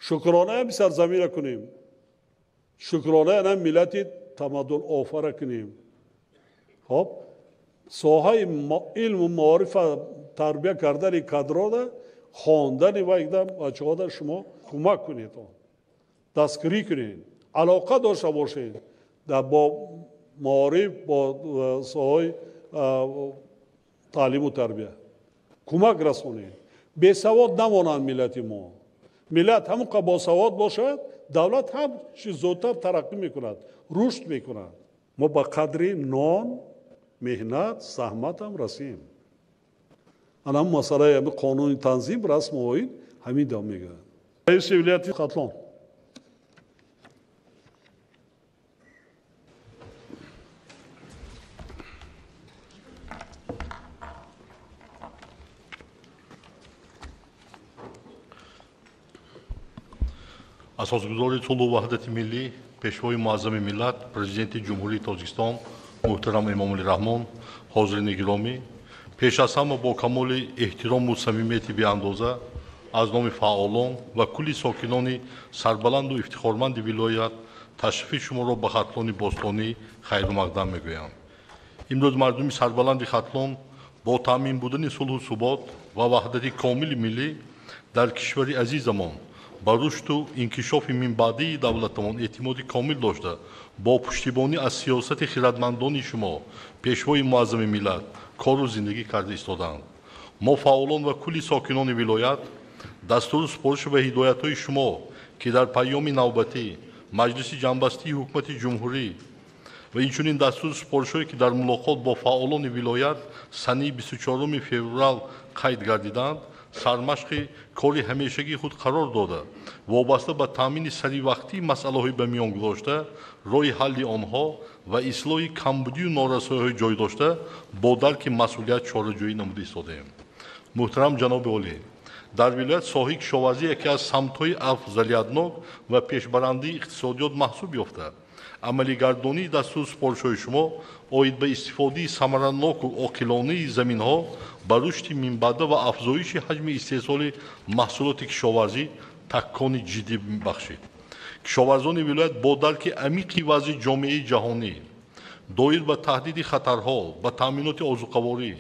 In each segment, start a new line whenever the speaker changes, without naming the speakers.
Шукронаи ҳами сарзаминро кунем, шукронаи ана миллати тамаддун офара кунем. Хоб, соҳаи илму маорифа тарбия кардани кадрона, хондани ва икдам бачаҳода шумо кӯмак кунед, дастгирӣ кунед, алоқа дошта бошед бо маориф, бо соҳаи таълиму тарбия кӯмак расонед. Бесавод намонанд миллати мо. Миллат ҳамон қа босавод бошад, давлат ҳам чи зудтар тараққӣ мекунад, рушд мекунад. Мо ба қадри нон, меҳнат, заҳматам расем. Ана ҳамун масъалаи ҳамин қонуни танзим, расму оин ҳамин дам мегӯяд. Раиси вилояти Хатлон.
Асосгузори сулҳу ваҳдати миллӣ, пешвои муаззами миллат, президенти Ҷумҳурии Тоҷикистон муҳтарам Эмомалӣ Раҳмон, ҳозирини гиромӣ, пеш аз ҳама бо камоли эҳтирому самимияти беандоза аз номи фаъолон ва кулли сокинони сарбаланду ифтихорманди вилоят ташрифи шуморо ба Хатлони бостонӣ хайрумақдам мегӯям. Имрӯз мардуми сарбаланди Хатлон бо таъмин будани сулҳу субот ва ваҳдати комили миллӣ дар кишвари азизамон ба рушду инкишофи минбаъдии давлатамон эътимоди комил дошта, бо пуштибонӣ аз сиёсати хирадмандони шумо, пешвои муаззами миллат, кору зиндагӣ карда истодаанд. Мо фаъолон ва кулли сокинони вилоят дастуру супоришу ва ҳидоятҳои шумо, ки дар паёми навбатӣ Маҷлиси ҷамъбастии ҳукумати ҷумҳурӣ ва инчунин дастуру супоришҳое, ки дар мулоқот бо фаъолони вилоят санаи 24 феврал қайд гардиданд, сармашқи кори ҳамешагии худ қарор дода, вобаста ба таъмини саривақтии масъалаҳои ба миён гузошта, роҳи ҳалли онҳо ва ислоҳи камбудию норасоиҳои ҷой дошта бо дарки масъулият чораҷӯӣ намуда истодаем. Муҳтарам ҷаноби олӣ, дар вилоят соҳаи кишоварзӣ яке аз самтҳои афзалиятнок ва пешбарандии иқтисодиёт маҳсуб ёфта, амалигардонии дастуру супоришҳои шумо оид ба истифодаи самараноку оқилонаи заминҳо ба рушди минбаъда ва афзоиши ҳаҷми истеҳсоли маҳсулоти кишоварзӣ такони ҷиддӣ бахшид. Кишоварзони вилоят бо дарки амиқи вазъи ҷомеаи ҷаҳонӣ доир ба таҳдиди хатарҳо ба таъминоти озуқаворӣ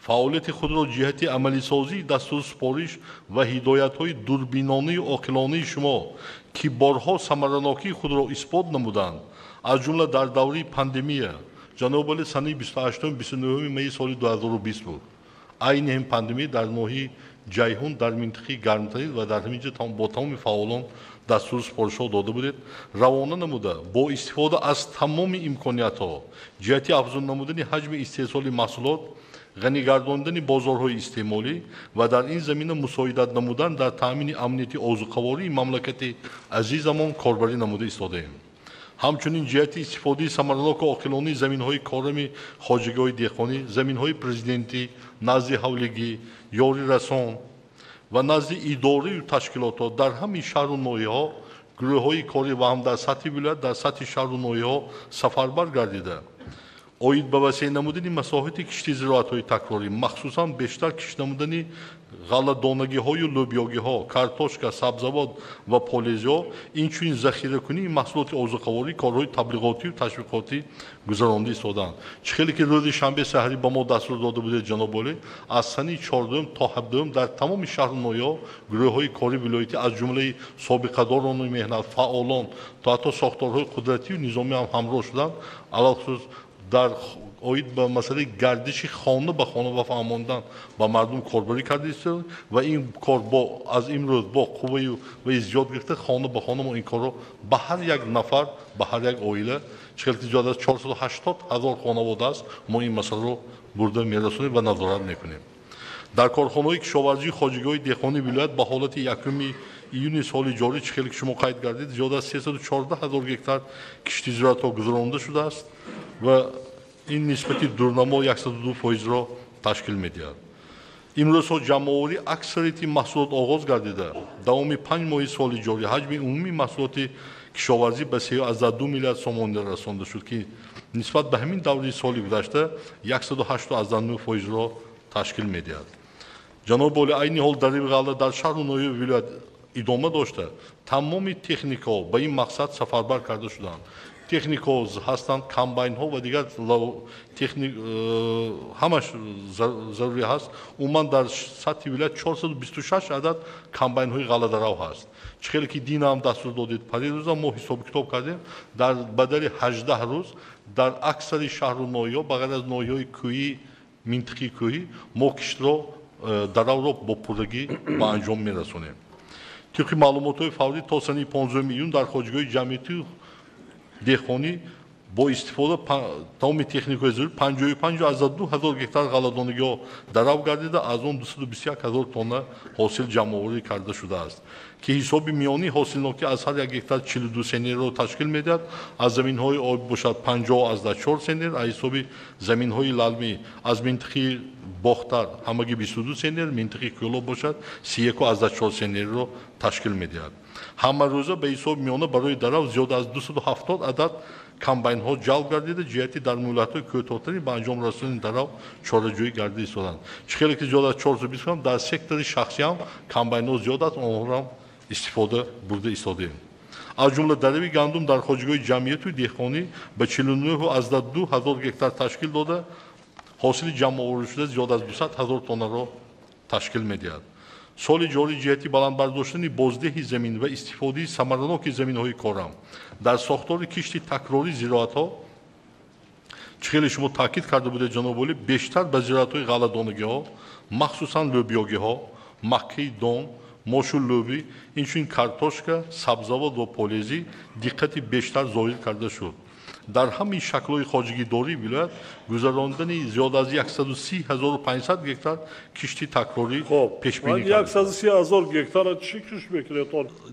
фаъолияти худро ҷиҳати амалисозии дастуру супориш ва ҳидоятҳои дурбинонию оқилонаи шумо, ки борҳо самаранокии худро исбот намуданд, аз ҷумла дар давраи пандемия, ҷаноби олӣ, санаи 28-29 майи соли 2020 буд. Айни ҳамин пандемия дар ноҳияи Ҷайҳун дар минтақаи гармтарин ва дар ҳамин ҷо бо тамоми фаъолон дастуру супоришҳо дода будед, равона намуда бо истифода аз тамоми имкониятҳо ҷиҳати афзун намудани ҳаҷми истеҳсоли маҳсулот, ғанигардондани бозорҳои истеъмолӣ ва дар ин замина мусоидат намудан дар таъмини амнияти озуқавории мамлакати азизамон корбарӣ намуда истодаем. Ҳамчунин ҷиҳати истифодаи самараноку оқилонаи заминҳои корами хоҷагиҳои деҳқонӣ, заминҳои президентӣ, назди ҳавлигӣ, ёрирасон ва назди идораю ташкилотҳо дар ҳамаи шаҳру ноҳияҳо гурӯҳҳои корӣ ва ҳам дар сатҳи вилоят, дар сатҳи шаҳру ноҳияҳо сафарбар гардида, оид ба васеъ намудани масоҳати кишти зироатҳои такрорӣ, махсусан бештар кишт намудани ғалладонагиҳою лӯбиёгиҳо, картошка, сабзавот ва полезиҳо, инчунин захиракунии маҳсулоти озуқаворӣ корҳои таблиғотию ташвиқотӣ гузаронда истодаанд. Чӣ хеле ки рӯзи шанбе саҳарӣ ба мо дастур дода будед, ҷаноби олӣ, аз санаи 14 то 17 дар тамоми шаҳру ноҳияҳо гурӯҳҳои кори вилоятӣ аз ҷумлаи собиқадорону меҳнат, фаъолон то ҳатто сохторҳои қудратию низомӣ ҳам ҳамроҳ шуданд, алалхусус дар оид ба масъалаи гардиши хона ба хона ва фаҳмондан ба мардум корбарӣ карда истода ва ин кор аз имрӯз бо қувваю ва зиёд гирифта хона ба хона мо ин корро ба ҳар як нафар, ба ҳар як оила, чӣ хел ки зиёд аз 480 ҳазор хонавода аст, мо ин масъаларо бурда мерасонем ва назорат мекунем. Дар корхонаҳои кишоварзии хоҷагиҳои деҳқонии вилоят ба ҳолати 1 июни соли ҷорӣ, чӣ хеле ки шумо қайд кардед, зиёд аз 314 ҳазор гектар кишти зироатҳо гузаронида шудааст ва ин нисбати дурнамо 102%-ро ташкил медиҳад. Имрӯзҳо ҷамъоварии аксарияти маҳсулот оғоз гардида, давоми 5 моҳи соли ҷорӣ ҳаҷми умумии маҳсулоти кишоварзӣ ба 3,2 миллиард сомонӣ расонда шуд, ки нисбат ба ҳамин даври соли гузашта 108,9%-ро ташкил медиҳад. Ҷаноби олӣ, айни ҳол дар ғалла дар шаҳру ноҳияи вилоят идома дошта, тамоми техникаҳо ба ин мақсад сафарбар карда шуданд. Техникаҳо ҳастанд, комбайнҳо ва дигар ҳамаш зарурӣ ҳаст. Умуман дар сатҳи вилоят 426 адад комбайнҳои ғалладарав ҳаст. Чӣ хеле ки динам дастур додед, парирӯза мо ҳисобу китоб кардем, дар бадали 18 рӯз дар аксари шаҳру ноҳияҳо, ба ғайр аз ноҳияҳои кӯҳӣ, минтиқаи кӯҳӣ, мо киштро даравро бо пуррагӣ ба анҷом мерасонем. Тибқи маълумотҳои фаврӣ то санаи 15 июн дар хоҷагиҳои ҷамъиятию деҳқонӣ бо истифода тамоми техникаҳои зарур 55,2 ҳазор гектар ғалладонагиҳо дарав гардида, аз он 221 ҳазор тонна ҳосил ҷамъоварӣ карда шудааст, ки ҳисоби миёнии ҳосилнокӣ аз ҳар як гектар 42 сентнерро ташкил медиҳад. Аз заминҳои об бошад 50,4 сентнер, аз ҳисоби заминҳои лалмӣ аз минтиқаи Бохтар ҳамагӣ 22 сентнер, минтиқаи Кӯлоб бошад 31,4 сентнерро ташкил медиҳад. Ҳамарӯза ба ҳисоби миёна барои дарав зиёда аз 270 адад комбайнҳо ҷалб гардида, ҷиҳати дар муҳлатҳои кӯтоҳтарин ба анҷом расонидани дарав чораҷӯӣ гардида истоданд. Чӣ хеле ки зиёда аз 420 кам дар сектори шахсӣ ҳам комбайнҳо зиёд аст, онҳоро ҳам истифода бурда истодаем. Аз ҷумла дарави гандум дар хоҷагиҳои ҷамъияту деҳқонӣ ба 49,2 ҳазор гектар ташкил дода, ҳосили ҷамъоварӣшуда зиёда аз 200 ҳазор тоннаро ташкил медиҳад. Соли ҷорӣ ҷиҳати баланд бардоштани боздиҳи замин ва истифодаи самараноки заминҳои корам дар сохтори кишти такрории зироатҳо, чӣ хеле шумо таъкид карда будед ҷаноби олӣ, бештар ба зироатҳои ғалладонагиҳо, махсусан лӯбиёгиҳо, маккаи дон, мошу лӯбӣ, инчунин картошка, сабзавот ва полезӣ диққати бештар зоҳир карда шуд. Дар ҳамин шаклҳои хоҷагидории вилоят гузарондани зиёда аз 130 500 гектар кишти такрорӣ пешбинӣ карда.
130 ҳазор гектара чӣ кишт мекунед?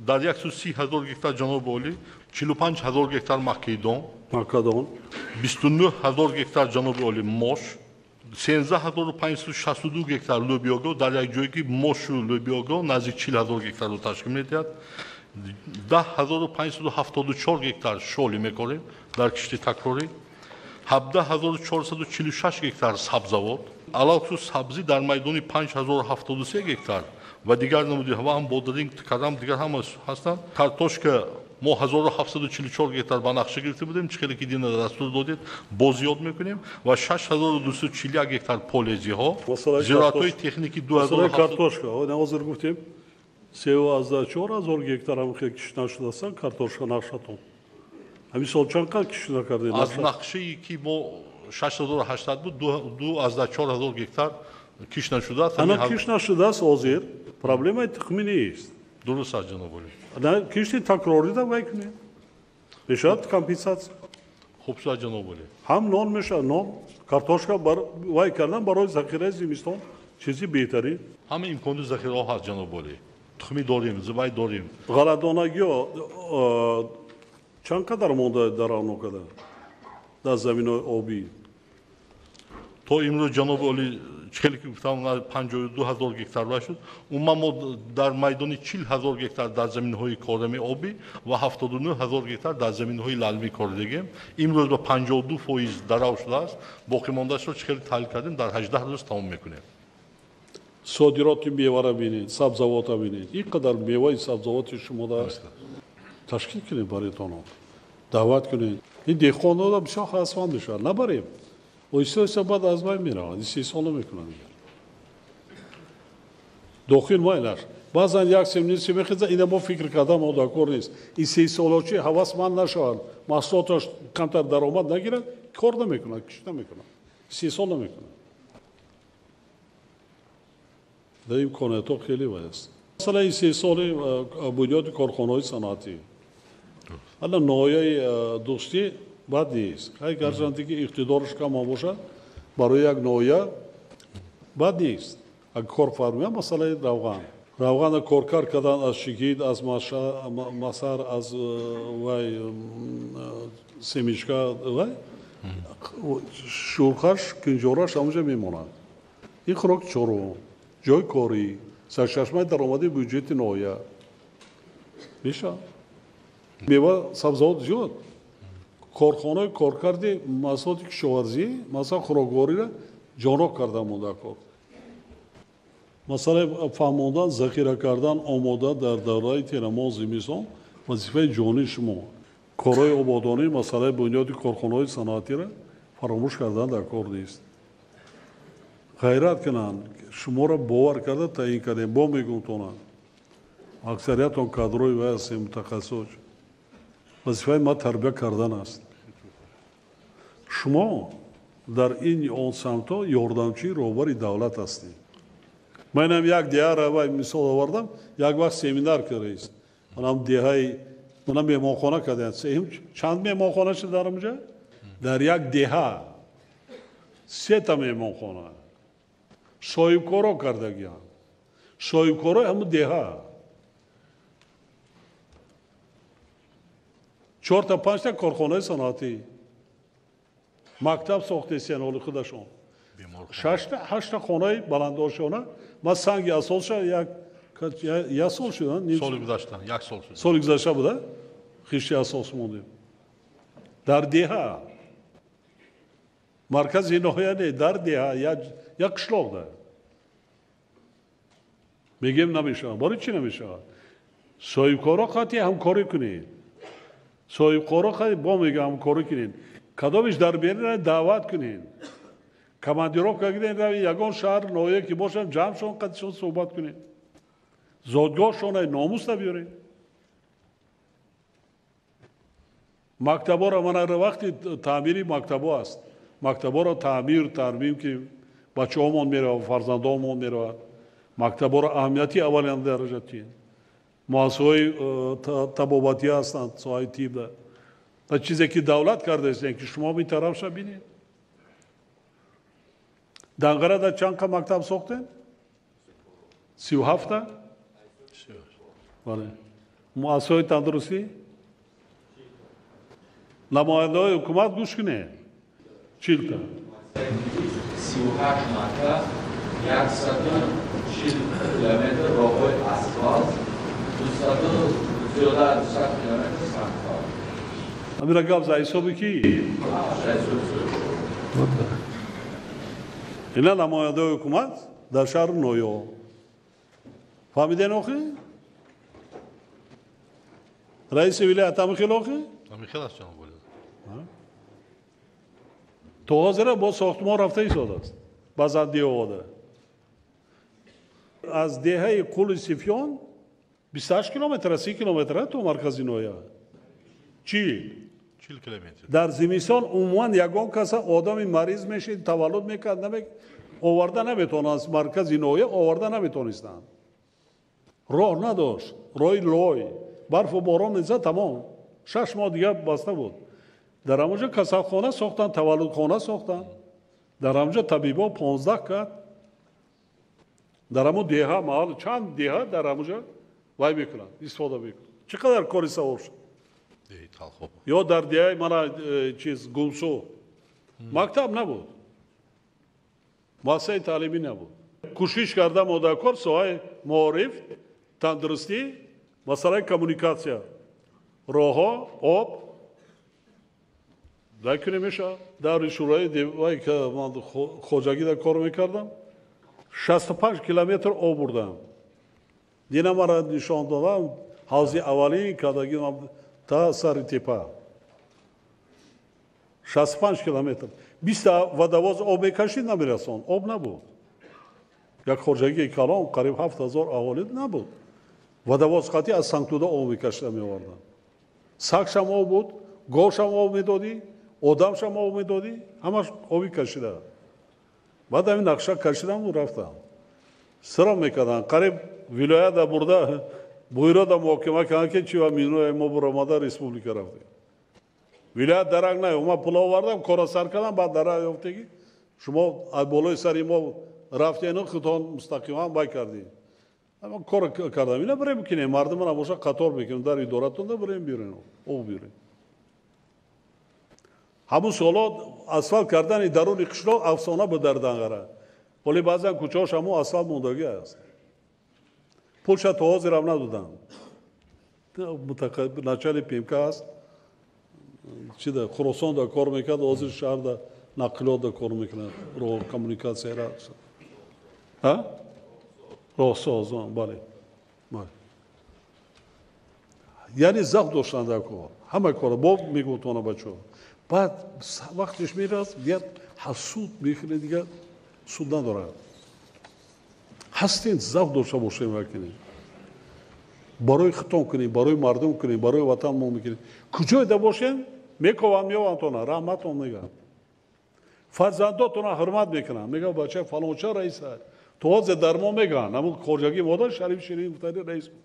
Дар 130 ҳазор гектар, ҷаноби олӣ, 45 ҳазор гектар маккаи дон,
маккадон,
29 ҳазор гектар, ҷаноби олӣ, мош, 13 562 гектар лӯбиёгоҳ, дар як ҷое ки мошу лӯбиёгоҳ наздик 40 ҳазор гектарро ташкил медиҳад, 10 574 гектар шоли мекорем дар кишти такрорӣ, 17 446 гектар сабзавот, алалхусус сабзӣ дар майдони 5073 гектар ва дигар намуди ва ҳам бодиринг, карам, дигар ҳама ҳастанд. Картошка мо 1744 гектар ба нақша гирифта будем, чӣ хеле ки дина дастур додед, боз зиёд мекунем ва 6241 гектар полезиҳо, зироатҳои техникӣ.
Картошка ҳозир гуфтем, 3,4 ҳазор гектар ҳам хел кишт нашудастан картошка нақшатон. Ҳамин сол чанд қадр кишт накардед?
Аз нақшае ки мо 6800 буд, 2,4 ҳазор гектар кишт нашудааст.
Ана кишт нашудааст, ҳозир проблемаи тухмӣ нест.
Дуруст аст, ҷаноби олӣ.
Кишти такрорӣ да вай кунед, мешавад компенсатсия.
Хуб шуд, ҷаноби олӣ.
Ҳам нон мешавад, нон, картошка вай кардан барои захираи зимистон чизи беҳтарин.
Ҳама имкони захираҳо ҳаст, ҷаноби олӣ, тухмӣ дорем, зибай дорем.
Ғалладонагиҳо чанд қадар монда даравнокада дар заминҳои обӣ?
То имрӯз, ҷаноби олӣ, чӣ хеле ки гуфтам, 52 ҳазор гектар вай шуд. Умуман мо дар майдони 40 ҳазор гектар дар заминҳои корами обӣ ва 79 ҳазор гектар дар заминҳои лалмӣ коридагем. Имрӯз ба 52% дарав шудааст. Боқимондаашро, чӣ хеле таҳлил кардем, дар 18 рӯз тамом мекунем.
Содироти мевара бинед, сабзавота бинед, ин қадар меваи сабзавоти шумо даст ташкил кунед, бароятон даъват кунед. Ин деҳқонҳо бисёр ҳавасманд мешавад. Набарем, оҳиста оҳиста баъд аз байн мераванд, истеҳсол намекунанд дигар. Дохил майлаш баъзан як семниси мехеза, ина мо фикр кардам, мо дар кор нест. Истеҳсолочи ҳавасманд нашаванд, маҳсулоташ камтар даромад нагирад, кор намекунад, кишт намекунад, истеҳсол намекунад. Дар имкониятҳо хеле вай аст. Масалан, истеҳсоли бунёди корхонаҳои саноатӣ ҳала ноҳияи Дӯстӣ бад нест. Ҳай, гарчанде ки иқтидораш кам бошад, барои як ноҳия бад нест. Агар кор фармояд, масъалаи равған, равғана коркар кардан аз шигид, аз масар, аз вай семечка, вай шурхаш, кинҷораш ҳамонҷа мемонад. Ин хӯроки чорум, ҷои корӣ, сарчашмаи даромади бюҷети ноҳия мешавад. Мева, сабзавот зиёд, корхонаи коркарди маҳсулоти кишоварзӣ, масалан, хӯроквориро ҷонок карда монда кор. Масъалаи фаҳмондан, захира кардан омода дар давраи тирамоҳ зимистон вазифаи ҷонии шумо. Корҳои ободонӣ, масъалаи бунёди корхонаҳои саноатиро фаромӯш кардан дар кор нест. Ғайрат кунанд, шуморо бовар карда таъин кардем, бо мегумтонанд. Аксариятон кадрои вай ҳастем, мутахассисоч. Вазифаи ма тарбия кардан аст. Шумо дар ин он самтҳо ёрдамчии роҳбари давлат ҳастед. Манам як деҳаро вай мисол овардам, як вақт семинар кардаист. Манам деҳаи, манам меҳмонхона кардем. Чанд меҳмонхона шуд дар онҷа? Дар як деҳа сета меҳмонхона. Соҳибкоро кардагианд. Соҳибкорои ҳамун деҳа. 4 та 5 та корхонаи саноатӣ. Мактаб сохтесиян ҳоли худашон. 6 та 8 та хонаи баландошона. Ман санги асосша як сол шуд,
соли гузашта, як сол шуд.
Соли гузашта буда? Хишти асос мондем. Дар деҳа. Маркази ноҳия не, дар деҳа, як қишлоқ да. Мегем намешавад. Барои чӣ намешавад? Соҳибкоро қатъи ҳамкорӣ кунед. Соҳибкоро қатъи бо мега ҳамкорӣ кунед. Кадомиш дар берун даъват кунед. Командировка кунед, рави ягон шаҳр, ноҳия ки бошанд, ҷамъшон, қатъишон суҳбат кунед. Зодгоҳшон номус набиёред. Мактаборо мана вақти таъмири мактабо аст. Мактаборо таъмир, тармим ки бачаҳомон меравад, фарзандҳомон меравад. Мактаборо аҳамияти аввалин дараҷа тиҳед. Муассисаҳои табобатӣ ҳастанд, соҳаи тиб. Та чизе ки давлат кардааст, ки шумо ин тарафша бинед. Данғара дар чанд қа мактаб сохтем? 37 та? Бале. Муассисаҳои тандурустӣ? Намояндаҳои ҳукумат гӯш кунед. 40 та.
38 мактаб, 140 километр роҳҳои асфалт, 200 зиёда аз 200 километр сангфалт.
Ҳамира гап за ҳисоби ки? Ина намояндаҳои ҳукумат дар шаҳру ноҳияҳо. Фаҳмиден охи? Раиси вилоят ҳамихел охи?
Ҳамихел аст, ҷаноб Валиев.
То ҳозира бо сохтмон рафта истодааст. Баъзан деҳода. Аз деҳаи Қули Сифён 28 километр, 30 километр то маркази ноҳия. 40.
40 километр.
Дар зимистон умуман ягон каса одами мариз мешид, таваллуд мекард, оварда наметавонист, аз маркази ноҳия оварда наметавонистанд. Роҳ надошт, роҳи лой, барфу борон мезад, тамом. 6 моҳ дигар баста буд. Дар ҳамонҷо касалхона сохтанд, таваллудхона сохтанд. Дар ҳамонҷо табибо 15 кард. Дар ҳамон деҳа, маҳал чанд деҳа дар ҳамонҷо вай мекунанд, истифода мекунанд. Чӣ қадар кори савоб шуд? Ё дар деҳаи мана чиз Гумсу мактаб набуд, муассисаи таълимӣ набуд. Кӯшиш карда модакор соҳаи маориф, тандурустӣ, масъалаи коммуникатсия, роҳҳо, об дай кунем мешавад. Даври шӯрои вай ки ман хоҷагида кор мекардам, 65 километр об бурдам. Дина мара нишон додам, ҳавзи аввалин кардагӣ та сари тепа. 65 километр. 20 водовоз об мекашид, намерасон. Об набуд. Як хоҷагии калон, қариб 7000 аҳолӣ набуд. Водовоз қатъи аз Сангтуда об мекашида меоварданд. Сагшам об буд, говшам об медодӣ, одамшам об медодӣ, ҳамаш оби кашида. Баъд ҳамин нақша кашидаму рафтам. Сиром мекарданд. Қариб вилоята бурда, буйрода муҳокима карданд, ки чи ва минои мо буромада республика рафтем. Вилоят дарак наёфт. Ман пул овардам, кора сар кардам, баъд дарак ёфте ки шумо аз болои сари мо рафтену худтон мустақиман бай кардед. Ман кор кардам. Ина бирем кинем, мардумро боша қатор мекунем, дар идоратонда бирем биёрем, об биёрем. Ҳамун солҳо асфалт кардани даруни қишлоқ афсона буд дар Данғара. Вале баъзан кӯчаҳош ҳамун асфалт мондагӣ аст. Пулша то ҳозирам надодам. Начали ПМК аст. Чида Хуросонда кор мекард, ҳозир шаҳрда нақлиётда кор мекунад, роҳ коммуникатсияра. Ҳа? Роҳсозон, бале. Бале. Яъне завқ доштан дар кор. Ҳама кора бо мегӯтона бачаҳо. Баъд вақтиш мерасад, дигар ҳасуд мехӯрад, дигар суд надорад. Ҳастем, завқ дошта бошем ва кунем. Барои худтон кунем, барои мардум кунем, барои ватанмон мекунем. Куҷоеда бошем, мекованд, меованд тона, раҳматон мегӯянд. Фарзандотона ҳурмат мекунанд. Мегӯянд бача фалонча раис аст. То ҳозир дар мо мегӯянд, ҳамун хоҷагии модар Шариф Ширин гуфтани раис буд.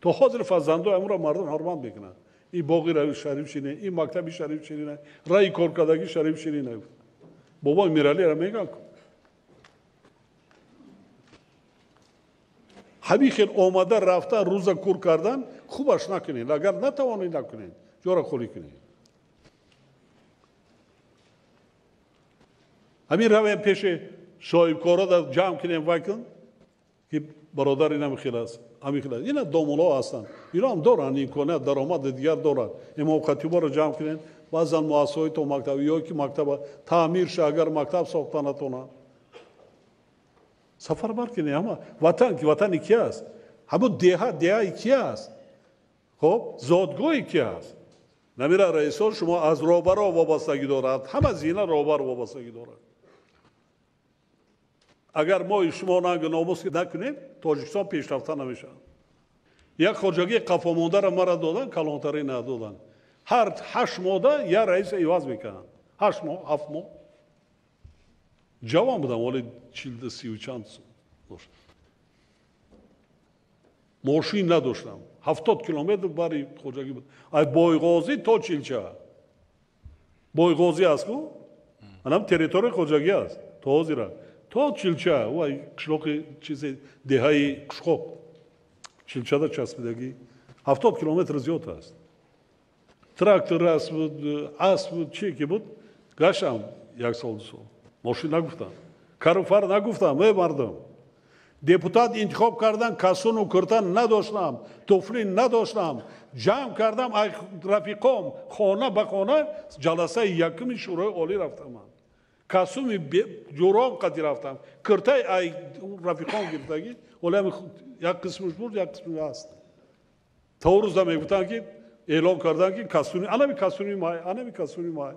То ҳозир фарзандо ҳамонро мардум ҳурмат мекунанд. Ин боғи Шариф Ширин, ин мактаби Шариф Ширин, раи коркардаги Шариф Ширин. Бобои Миралиро мегӯянд. Ҳамин хел омада рафта рӯза кур кардан хубаш накунед. Агар натавонед накунед, ҷора холӣ кунед. Ҳамин равем пеши соҳибкорро ҷамъ кунем вай кун ки бародар инам хел аст, ҳамин хел аст. Ина домулло ҳастанд, ино ҳам доранд имконият, даромади дигар доранд. Имом хатиборо ҷамъ кунем, баъзан муассисаҳои то мактаб ё ки мактаба таъмир ша, агар мактаб сохта натонанд. Сафарбар кунем ҳама. Ватан ки ватани ки аст? Ҳамун деҳа деҳаи ки аст? Хоб, зодгоҳи ки аст? Намира раисон шумо аз роҳбаро вобастагӣ дорад, ҳама зина роҳбар вобастагӣ дорад. Агар мо шумо нанг номус накунем, Тоҷикистон пешрафта намешавад. Як хоҷагии қафомондаро мара додан, калонтарӣ надодан. Ҳар 8 моҳда як раиса иваз мекунанд. 8 моҳ, 7 моҳ. Ҷавон будам, вале 40 чанд сол доштам. Мошин надоштам. 70 километр бари хоҷагӣ буд. Ай Бойғозӣ то Чилча. Бойғозӣ аст ку? Анам территорияи хоҷагӣ аст. То ҳозира. То Чилча, вай қишлоқи чизе деҳаи Қушқоқ. Чилчада часпидагӣ. 70 километр зиёд аст. Трактор аст буд, асп буд, чие ки буд, гаштам як сол, ду сол. Мошин нагуфтам. Каруфар нагуфтам, эй мардум. Депутат интихоб кардан, касуну курта надоштам, туфли надоштам. Ҷамъ кардам ай рафиқом, хона ба хона, ҷаласаи якуми Шӯрои Олӣ рафтам ман. Касуми ҷуром қади рафтам. Куртаи ай рафиқом гирифтагӣ, оле як қисмаш буд, як қисмаш ҳаст. То рӯза мегуфтанд ки эълон карданд ки касуни, анами касуни май, анами касуни май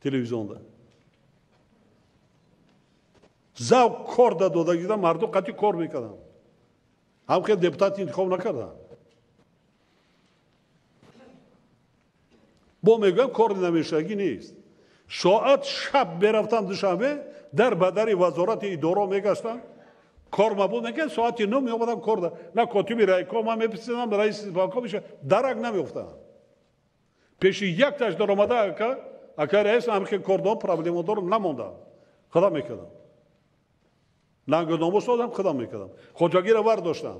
телевизионда. Завқ кор додагида мардум қатъи кор мекарданд. Ҳам хел депутат интихоб накарданд. Бо мегӯям кори намешавагӣ нест. Соат шаб мерафтам Душанбе, дар ба дари вазорати идоро мегаштам, кор мабуд мекард, соати 9 меомадам кор да. На котиби райком ман мепурсидам, раиси банком меша, дарак намеёфтам. Пеши якташ даромада ака, ака раис ҳам хел кордор проблемодор намондам. Худам мекардам. Нангу номус додам, худам мекардам. Хоҷагиро вардоштам.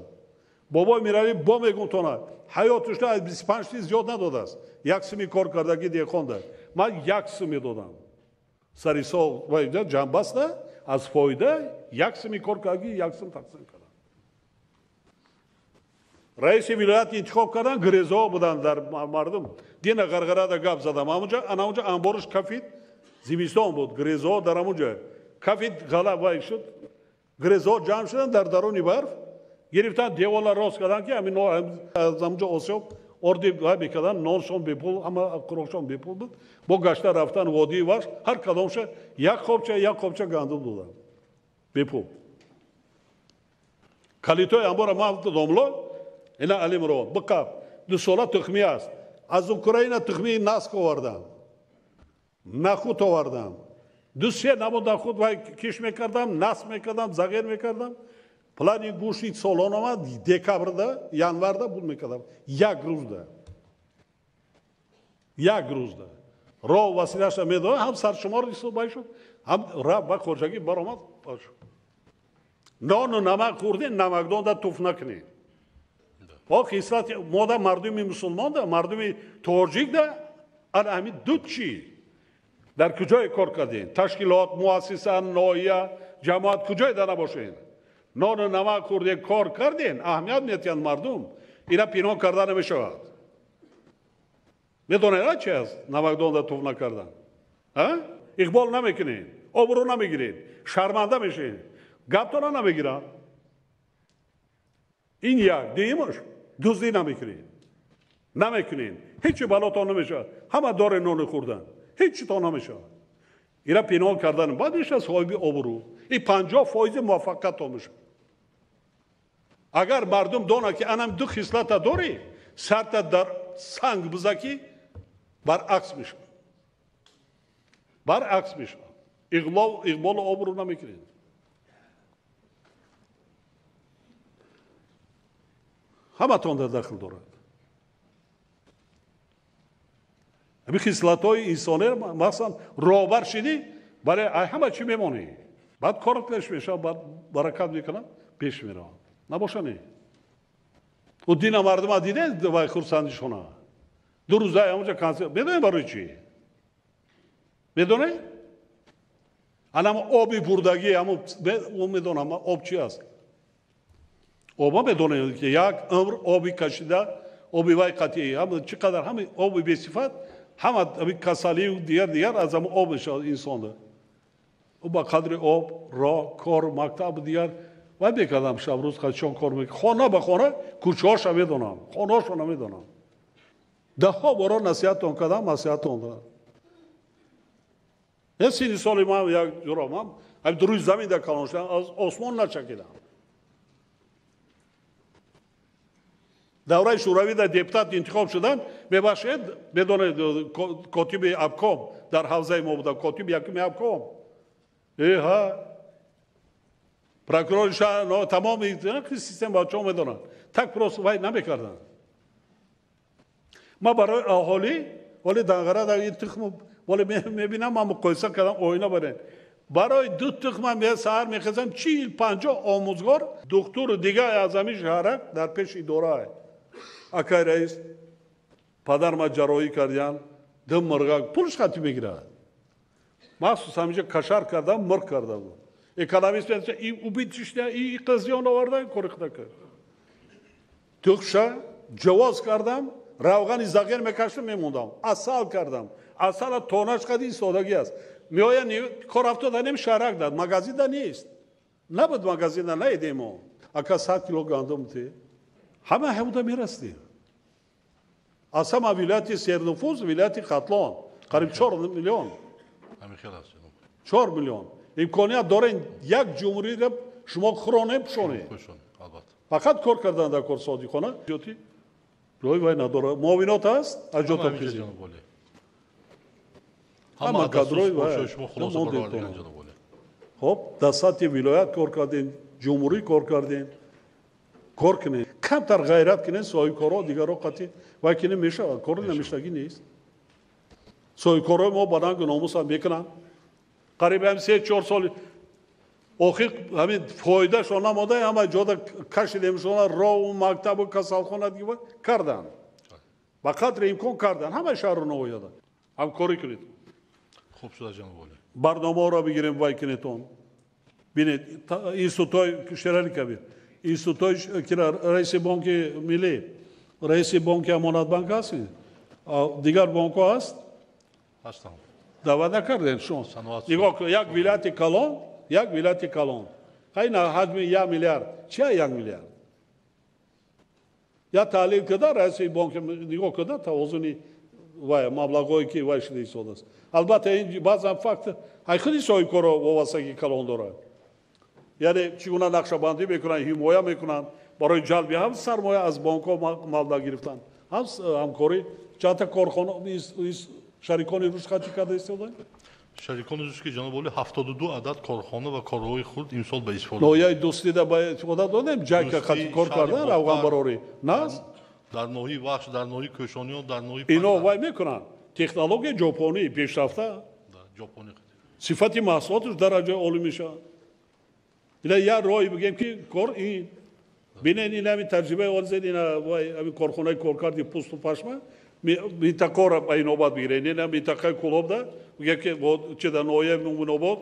Бобои Миралӣ бо мегум тона, ҳаётушда аз 25 ти зиёд надодааст. Як сими кор кардагӣ деҳқонда. Ман як сум медодам. Сари сол ҷамъбаста аз фоида як сими кор кардагӣ, як сум тақсим кардам. Раиси вилоят интихоб кардан, грезаҳо буданд дар мардум. Дина ғарғарада гап задам. Ана онҷа анбориш кафид, зимистон буд, грезаҳо дар ҳамонҷа. Кафид ғала вай шуд. Грезаҳо ҷамъ шуданд дар даруни барф, гирифтанд девола рост карданд ки ҳамин аз ҳамонҷа осиёб орди вай мекарданд, ноншон бепул, ҳама хӯрокшон бепул буд. Бо гашта рафтан водии Вахш, ҳар кадомша як қобча, як қобча гандум доданд. Бепул. Калитои анбора ман домло, ина Алимро, биқаб, 2 сола тухмӣ аст. Аз Украина тухмии наск овардам. Нахуд овардам. 2-3 намуд нахуд вай киш мекардам, наск мекардам, зағир мекардам. Плани гӯшти солон омад, декабрда, январда буд мекардам. Як рӯзда. Як рӯзда. Роҳ василаша медодам, ҳам саршумор ҳисоб шуд, ҳам ба хоҷагӣ баромад. Нону намак хӯрдем, намакдонда туф накунем. О хислати мода мардуми мусулмонда, мардуми тоҷикда, ана ҳамин ду чӣ. Дар куҷое кор кардем? Ташкилот, муассиса, ноҳия, ҷамоат куҷое да набошед? Нону намак хӯрдем, кор кардем, аҳамият метиҳанд мардум. Ина пинҳон карда намешавад. Медонед чи аст намакдонда туф накардан? Иқбол намекунед, обрӯ намегиред, шарманда мешавед, гаптона намегиранд. Ин як. Дуюмаш, дуздӣ намекунед. Намекунед. Ҳеҷ балотон намешавад. Ҳама дори нони хӯрдан. Ҳеҷ то намешавад. Ира пинҳон кардан баъд мешавад соҳиби обрӯ. Ин 50% муваффақият мешавад. Агар мардум донад ки анам ду хислата дорӣ, сарта дар санг бизакӣ, баръакс мешавад. Баръакс мешавад. Иғмолу обрӯ намекунед. Ҳаматон дар дахл дорад. Ҳамин хислатҳои инсониро махсусан роҳбар шидӣ, бале ҳама чӣ мемонӣ. Баъд корот пеш мешавад, баъд баракат мекунад, пеш меравад. Набоша не. Ӯ дина мардума дидед вай хурсандишона. Ду рӯза ҳамонҷа консерт. Медонед барои чӣ? Медонед? Анам оби бурдагӣ, ҳамон ӯ медонам об чӣ аст. Оба медонед ки як умр оби кашида, оби вай қатъӣ, ҳама чӣ қадар ҳама оби бесифат, ҳама касалию дигар аз ҳамон об мешавад инсонда. Ӯ ба қадри об, роҳ, кор, мактаб дигар вай мекардам шабрӯз қадшон кор мекард. Хона ба хона кӯчаҳоша медонам, хонаҳошо намедонам. Даҳҳо боро насиҳатон кардам, насиҳатон додам. Сини соли ман як ҷуро ман ҳамин рӯи замин дар калон шудам, аз осмон начакидам. Давраи шӯравӣ дар депутат интихоб шудан, мебахшед, медонед, котиби обком дар ҳавзаи мо буда, котиби якуми обком. Эҳа, прокурори шаҳр, тамоми система бачаҳо медонанд. Так просто вай намекарданд. Ман барои аҳолӣ, вале Данғара дар ин тухм, вале мебинам, ман муқоиса кардам, оина барем. Барои ду тухма саҳар мехезам, 40-50 омӯзгор, духтуру дигар аз ҳамин шаҳрак дар пеши идора. Акай раис, падарма ҷарроҳӣ кардян, ду мурғак, пулш хати мегирад. Махсус ҳаминҷа кашар кардам, мурғ карда буд. Экономист мегӯяд, и убитишня, и қазиён оварда, кори худа кард. Тухша ҷавоз кардам, равғани зағир мекашидам, мемондам. Асал кардам. Асала тонаш қади истодагӣ аст. Меоянд, кор афтода нем шаҳрак дад, магазинда нест. Набуд магазинда, наедем мо. Ака 100 кило гандум те. Ҳама ҳамуда мерасидем. Аз ҳама вилояти сернуфуз, вилояти Хатлон, қариб 4 миллион. 4 миллион. Имконият дорем як ҷумҳуриро шумо хӯронем, пӯшонем. Фақат кор кардан дар кор содиқона. Ҷои вай надорад. Муовинот ҳаст, аз ҷо топизем. Ҳама кадрои вай. Хоб, дар сатҳи вилоят кор кардем, ҷумҳурӣ кор кардем. Кор кунем. Камтар ғайрат кунем, соҳибкорҳо дигарро қатъи вай кунем мешавад. Кори намешавагӣ нест. Соҳибкорҳои мо ба нангу номусам мекунанд. Қариб ҳам 3-4 сол охир ҳамин фоидашон намода, ҳама ҷода кашидемшона, роҳу мактабу касалхона дигар карданд. Ба қадри имкон карданд. Ҳамаи шаҳру ноҳияда. Ҳамкорӣ кунед.
Хуб шуда, ҷаноб олӣ.
Барномаҳоро бигирем, вай кунедон. Бинед, институтҳои Шерали Кабир, институтҳои раиси бонки миллӣ, раиси бонки Амонатбанк ҳаст, дигар бонкҳо ҳаст?
Ҳастанд.
Даъват накардем шумо. Нигоҳ кун, як вилояти калон, як вилояти калон. Хайна ҳаҷми 1 миллиард. Чия 1 миллиард? Я таҳлил карда, раиси бонки нигоҳ карда, тавозуни вай маблағҳое ки вай шуда истодааст. Албатта ин баъзан факт ай худи соҳибкорро вобастагии калон дорад. Яъне чӣ гуна нақшабандӣ мекунанд, ҳимоя мекунанд барои ҷалби ҳам сармоя аз бонкҳо маблағ гирифтан, ҳам ҳамкорӣ. Чандта корхона шарикони рушд хатӣ карда истодаанд?
Шарикони рушд ки ҷаноб олӣ 72 адад корхона ва корҳои хурд имсол ба истифода.
Ноҳияи Дӯстида ба истифода додем, ҷайка хати кор кардан, равғанбарорӣ. Наст?
Дар ноҳияи Вахш, дар ноҳияи Кӯшониён, дар ноҳияи
Ино вай мекунанд. Технологияи ҷопонӣ пешрафта.
Ҷопонӣ.
Сифати маҳсулоташ дараҷаи олӣ мешавад. Ина як роҳе бигем ки кор ин. Бинед, ин ҳамин таҷрибаи олзед, ина вай ҳамин корхонаи коркарди пӯсту пашма минтақаро ба инобат бигиред. Ина минтақаи Кӯлобда бигем ки чи дар ноҳияи Мӯминобод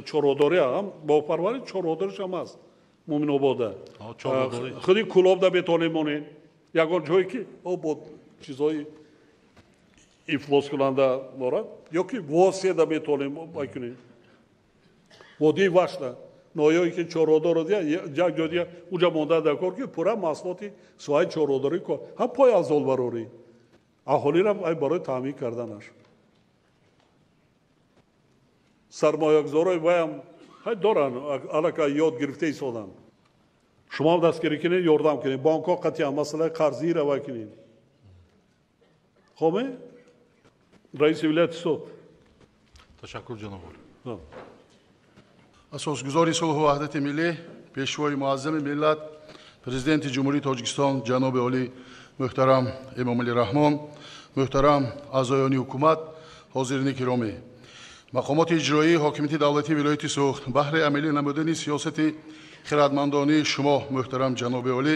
чорводорӣ ҳам боғпарварӣ чорводориш ҳам ҳаст Мӯминобода. Худи Кӯлобда метавонем монем. Ягон ҷое ки бо чизҳои ифлоскунанда дорад, ё ки Воседа метавонем бай кунем. Водии Вашда. Ноҳияҳое ки чорводорро як ҷо дига уҷа монда дар кор, ки пурра маҳсулоти соҳаи чорводорӣ ҳам пойафзол барорӣ, аҳолиро барои таъмин карданаш. Сармоягузорои ваям доранд, аллакай ёд гирифта истоданд. Шумоам дастгирӣ кунед, ёрдам кунед, бонкҳо қатъиян масъалаи қарзиро вай кунед. Хоб, раиси вилояти Суғд.
Ташаккур, ҷаноб олӣ.
Асосгузори сулҳу ваҳдати миллӣ, пешвои муаззами миллат, президенти Ҷумҳурии Тоҷикистон ҷаноби олӣ муҳтарам Эмомалӣ Раҳмон, муҳтарам аъзоёни ҳукумат, ҳозирини киромӣ, мақомоти иҷроии ҳокимияти давлатии вилояти Суғд баҳри амалӣ намудани сиёсати хирадмандонии шумо, муҳтарам ҷаноби олӣ,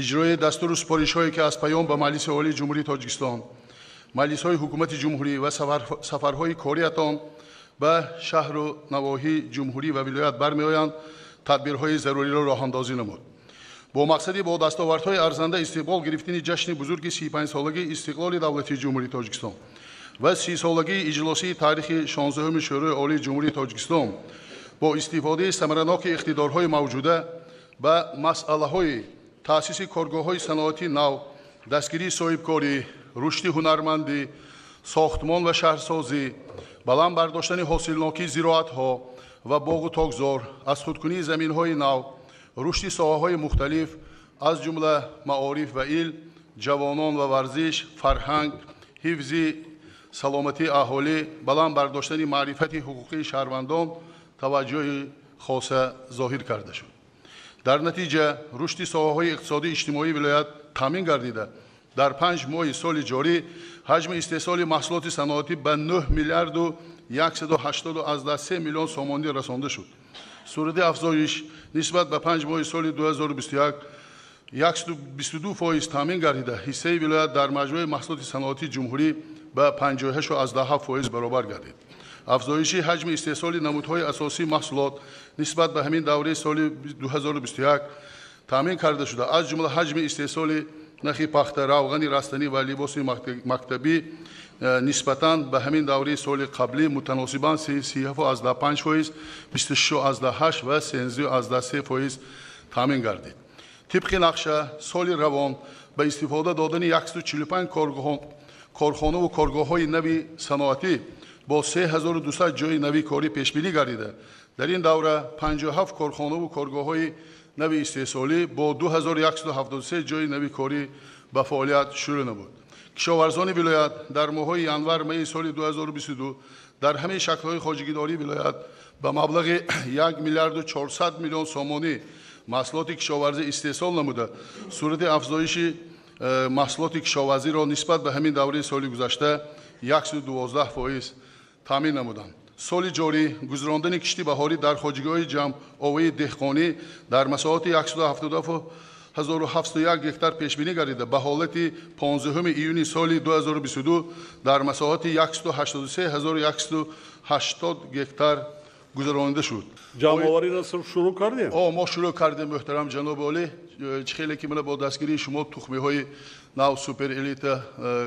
иҷрои дастуру супоришҳое, ки аз паём ба Маҷлиси Олии Ҷумҳурии Тоҷикистон, маҷлисҳои ҳукумати ҷумҳурӣ ва сафарҳои кориятон ба шаҳру навоҳии ҷумҳурӣ ва вилоят бармеоянд, тадбирҳои заруриро роҳандозӣ намуд. Бо мақсади бо дастовардҳои арзанда истиқбол гирифтани ҷашни бузурги 35-солагии истиқлоли давлатии Ҷумҳурии Тоҷикистон ва 30-солагии иҷлосии таърихи 16-уми Шӯрои Олии Ҷумҳурии Тоҷикистон бо истифодаи самараноки иқтидорҳои мавҷуда ба масъалаҳои таъсиси коргоҳҳои саноатии нав, дастгирии соҳибкорӣ, рушди ҳунармандӣ, сохтмон ва шаҳрсозӣ, баланд бардоштани ҳосилнокии зироатҳо ва боғу токзор, аз худкунии заминҳои нав, рушди соҳаҳои мухталиф, аз ҷумла маориф ва илм, ҷавонон ва варзиш, фарҳанг, ҳифзи саломатии аҳолӣ, баланд бардоштани маърифати ҳуқуқии шаҳрвандон таваҷҷӯҳи хоса зоҳир карда шуд. Дар натиҷа рушди соҳаҳои иқтисодию иҷтимоии вилоят таъмин гардида, дар 5 моҳи соли ҷорӣ ҳаҷми истеҳсоли маҳсулоти саноатӣ ба 9 миллиарду 183 миллион сомонӣ расонда шуд. Сурати афзоиш нисбат ба 5 моҳи соли 2021 122% таъмин гардида, ҳиссаи вилоят дар маҷмӯи маҳсулоти саноатии ҷумҳурӣ ба 58,7% баробар гардид. Афзоиши ҳаҷми истеҳсоли намудҳои асосии маҳсулот нисбат ба ҳамин давраи соли 2021 таъмин карда шуда, аз ҷумла ҳаҷми истеҳсоли нахи пахта, равғани растанӣ ва либоси мактабӣ нисбатан ба ҳамин давраи соли қаблӣ мутаносибан 37,5%, 26,8 ва 13,3% таъмин гардид. Тибқи нақша, соли равон ба истифода додани 145 корхонаву коргоҳҳои нави саноатӣ бо 3200 ҷойи нави корӣ пешбинӣ гардида, дар ин давра 57 корхонаву коргоҳҳои нави истеҳсолӣ бо 2173 ҷойи нави корӣ ба фаъолият шурӯъ намуд. Кишоварзони вилоят дар моҳҳои январ-майи соли 2022 дар ҳамаи шаклҳои хоҷагидории вилоят ба маблағи 1 миллиарду 400 миллион сомонӣ маҳсулоти кишоварзӣ истеҳсол намуда, сурати афзоиши маҳсулоти кишоварзиро нисбат ба ҳамин давраи соли гузашта 112% таъмин намуданд. Соли ҷорӣ гузарондани кишти баҳорӣ дар хоҷагиҳои ҷамъовии деҳқонӣ дар масоҳати 177 701 гектар пешбинӣ гардида, ба ҳолати 15 июни соли 2022 дар масоҳати 183 180 гектар гузаронида шуд.
Ҷамъовариро шурӯъ кардем?
О, мо шурӯъ кардем, муҳтарам ҷаноби олӣ. Чӣ хеле ки мана бо дастгирии шумо тухмиҳои нав, супер элита,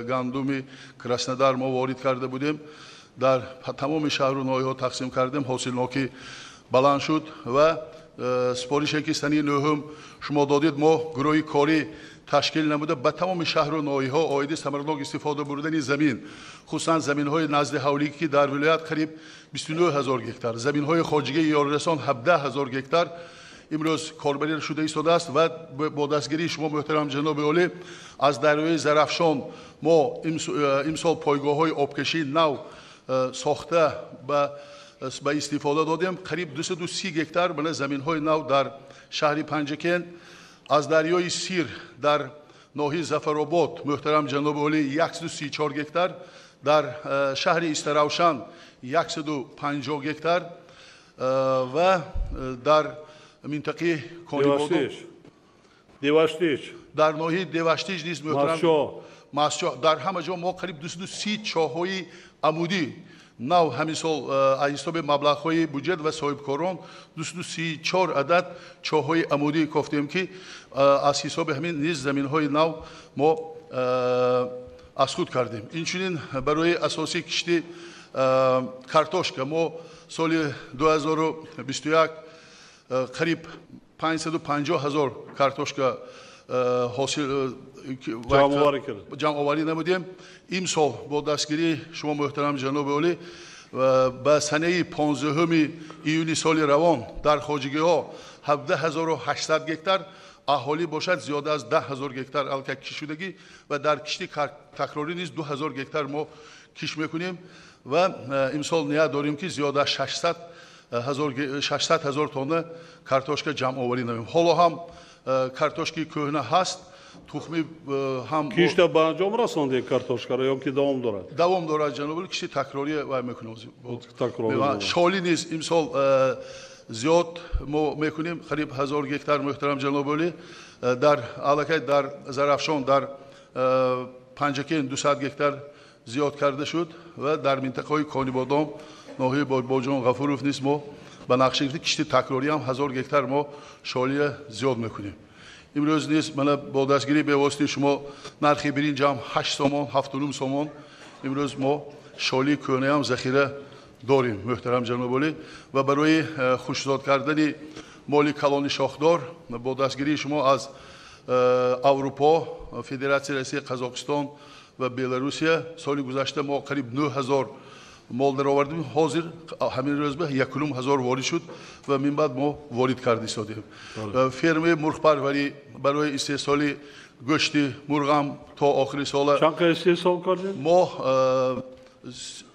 гандуми Краснодар мо ворид карда будем, дар тамоми шаҳру ноҳияҳо тақсим кардем, ҳосилнокӣ баланд шуд ва супорише ки санаи 9-ум шумо додед, мо гурӯҳи корӣ ташкил намуда, ба тамоми шаҳру ноҳияҳо оиди самаранок истифода бурдани замин, хусусан заминҳои назди ҳавлӣ, ки дар вилоят қариб 29 ҳазор гектар, заминҳои хоҷагии ёрирасон 17 ҳазор гектар имрӯз корбарӣ шуда истодааст ва бо дастгирии шумо, муҳтарам ҷаноби олӣ, аз дарёи Зарафшон мо имсол пойгоҳҳои обкашии нав сохта ба истифода додем, қариб 230 гектар бана заминҳои нав дар шаҳри Панҷакент, аз дарёи Сир дар ноҳияи Зафаробод, муҳтарам ҷаноби олӣ, 134 гектар, дар шаҳри Истаравшан 150 гектар ва дар минтақаи Конибодом,
Деваштич,
дар ноҳияи Деваштич низ, муҳтарам, Масчо, дар ҳама ҷо мо қариб 230 чоҳҳои амудӣ нав ҳамин сол аз ҳисоби маблағҳои буҷет ва соҳибкорон 234 адад чоҳҳои амудӣ кофтем, ки аз ҳисоби ҳамин низ заминҳои нав мо аз худ кардем. Инчунин барои асосии кишти картошка мо соли 2021 қариб 550 ҳазор картошка ҳосил ҷамъоварӣ намудем. Имсол бо дастгирии шумо муҳтарам ҷаноби олӣ ба санаи 15 июни соли равон дар хоҷагиҳо 17800 гектар, аҳолӣ бошад зиёда аз 10000 гектар алка кишт шудагӣ ва дар кишти такрорӣ низ 2000 гектар мо кишт мекунем ва имсол ният дорем, ки зиёда аз 600 ҳазор тонна картошка ҷамъоварӣ намоем. Ҳоло ҳам картошки кӯҳна ҳаст, тухми ҳам.
Кишта ба анҷом расондед картошкаро ё ки давом дорад?
Давом дорад, ҷаноби, кишти такрорӣ вай мекунем. Шолӣ низ имсол зиёд мо мекунем, қариб 1000 гектар, муҳтарам ҷаноби олӣ. Дар аллакай дар Зарафшон, дар Панҷакент 200 гектар зиёд карда шуд ва дар минтақаҳои Конибодом, ноҳияи Бобоҷон Ғафуров низ мо ба нақша гирифтем, кишти такрорӣ ҳам 1000 гектар мо шолия зиёд мекунем. Имрӯз низ мана бо дастгирии бевоситаи шумо нархи биринҷ ҳам 8 сомон, 7,5 сомон. Имрӯз мо шолии кӯҳнаам захира дорем, муҳтарам ҷаноби олӣ. Ва барои хушзод кардани моли калони шохдор бо дастгирии шумо аз Аврупо, Федератсияи Россия, Қазоқистон ва Беларусия соли гузашта мо қариб 9000 мол даровардем. Ҳозир ҳамин рӯз ба 1500 ворид шуд ва минбаъд мо ворид карда истодем. Фермаи мурғпарварӣ барои истеҳсоли гӯшти мурғам то охири сола.
Чанд истеҳсол кардем?
Мо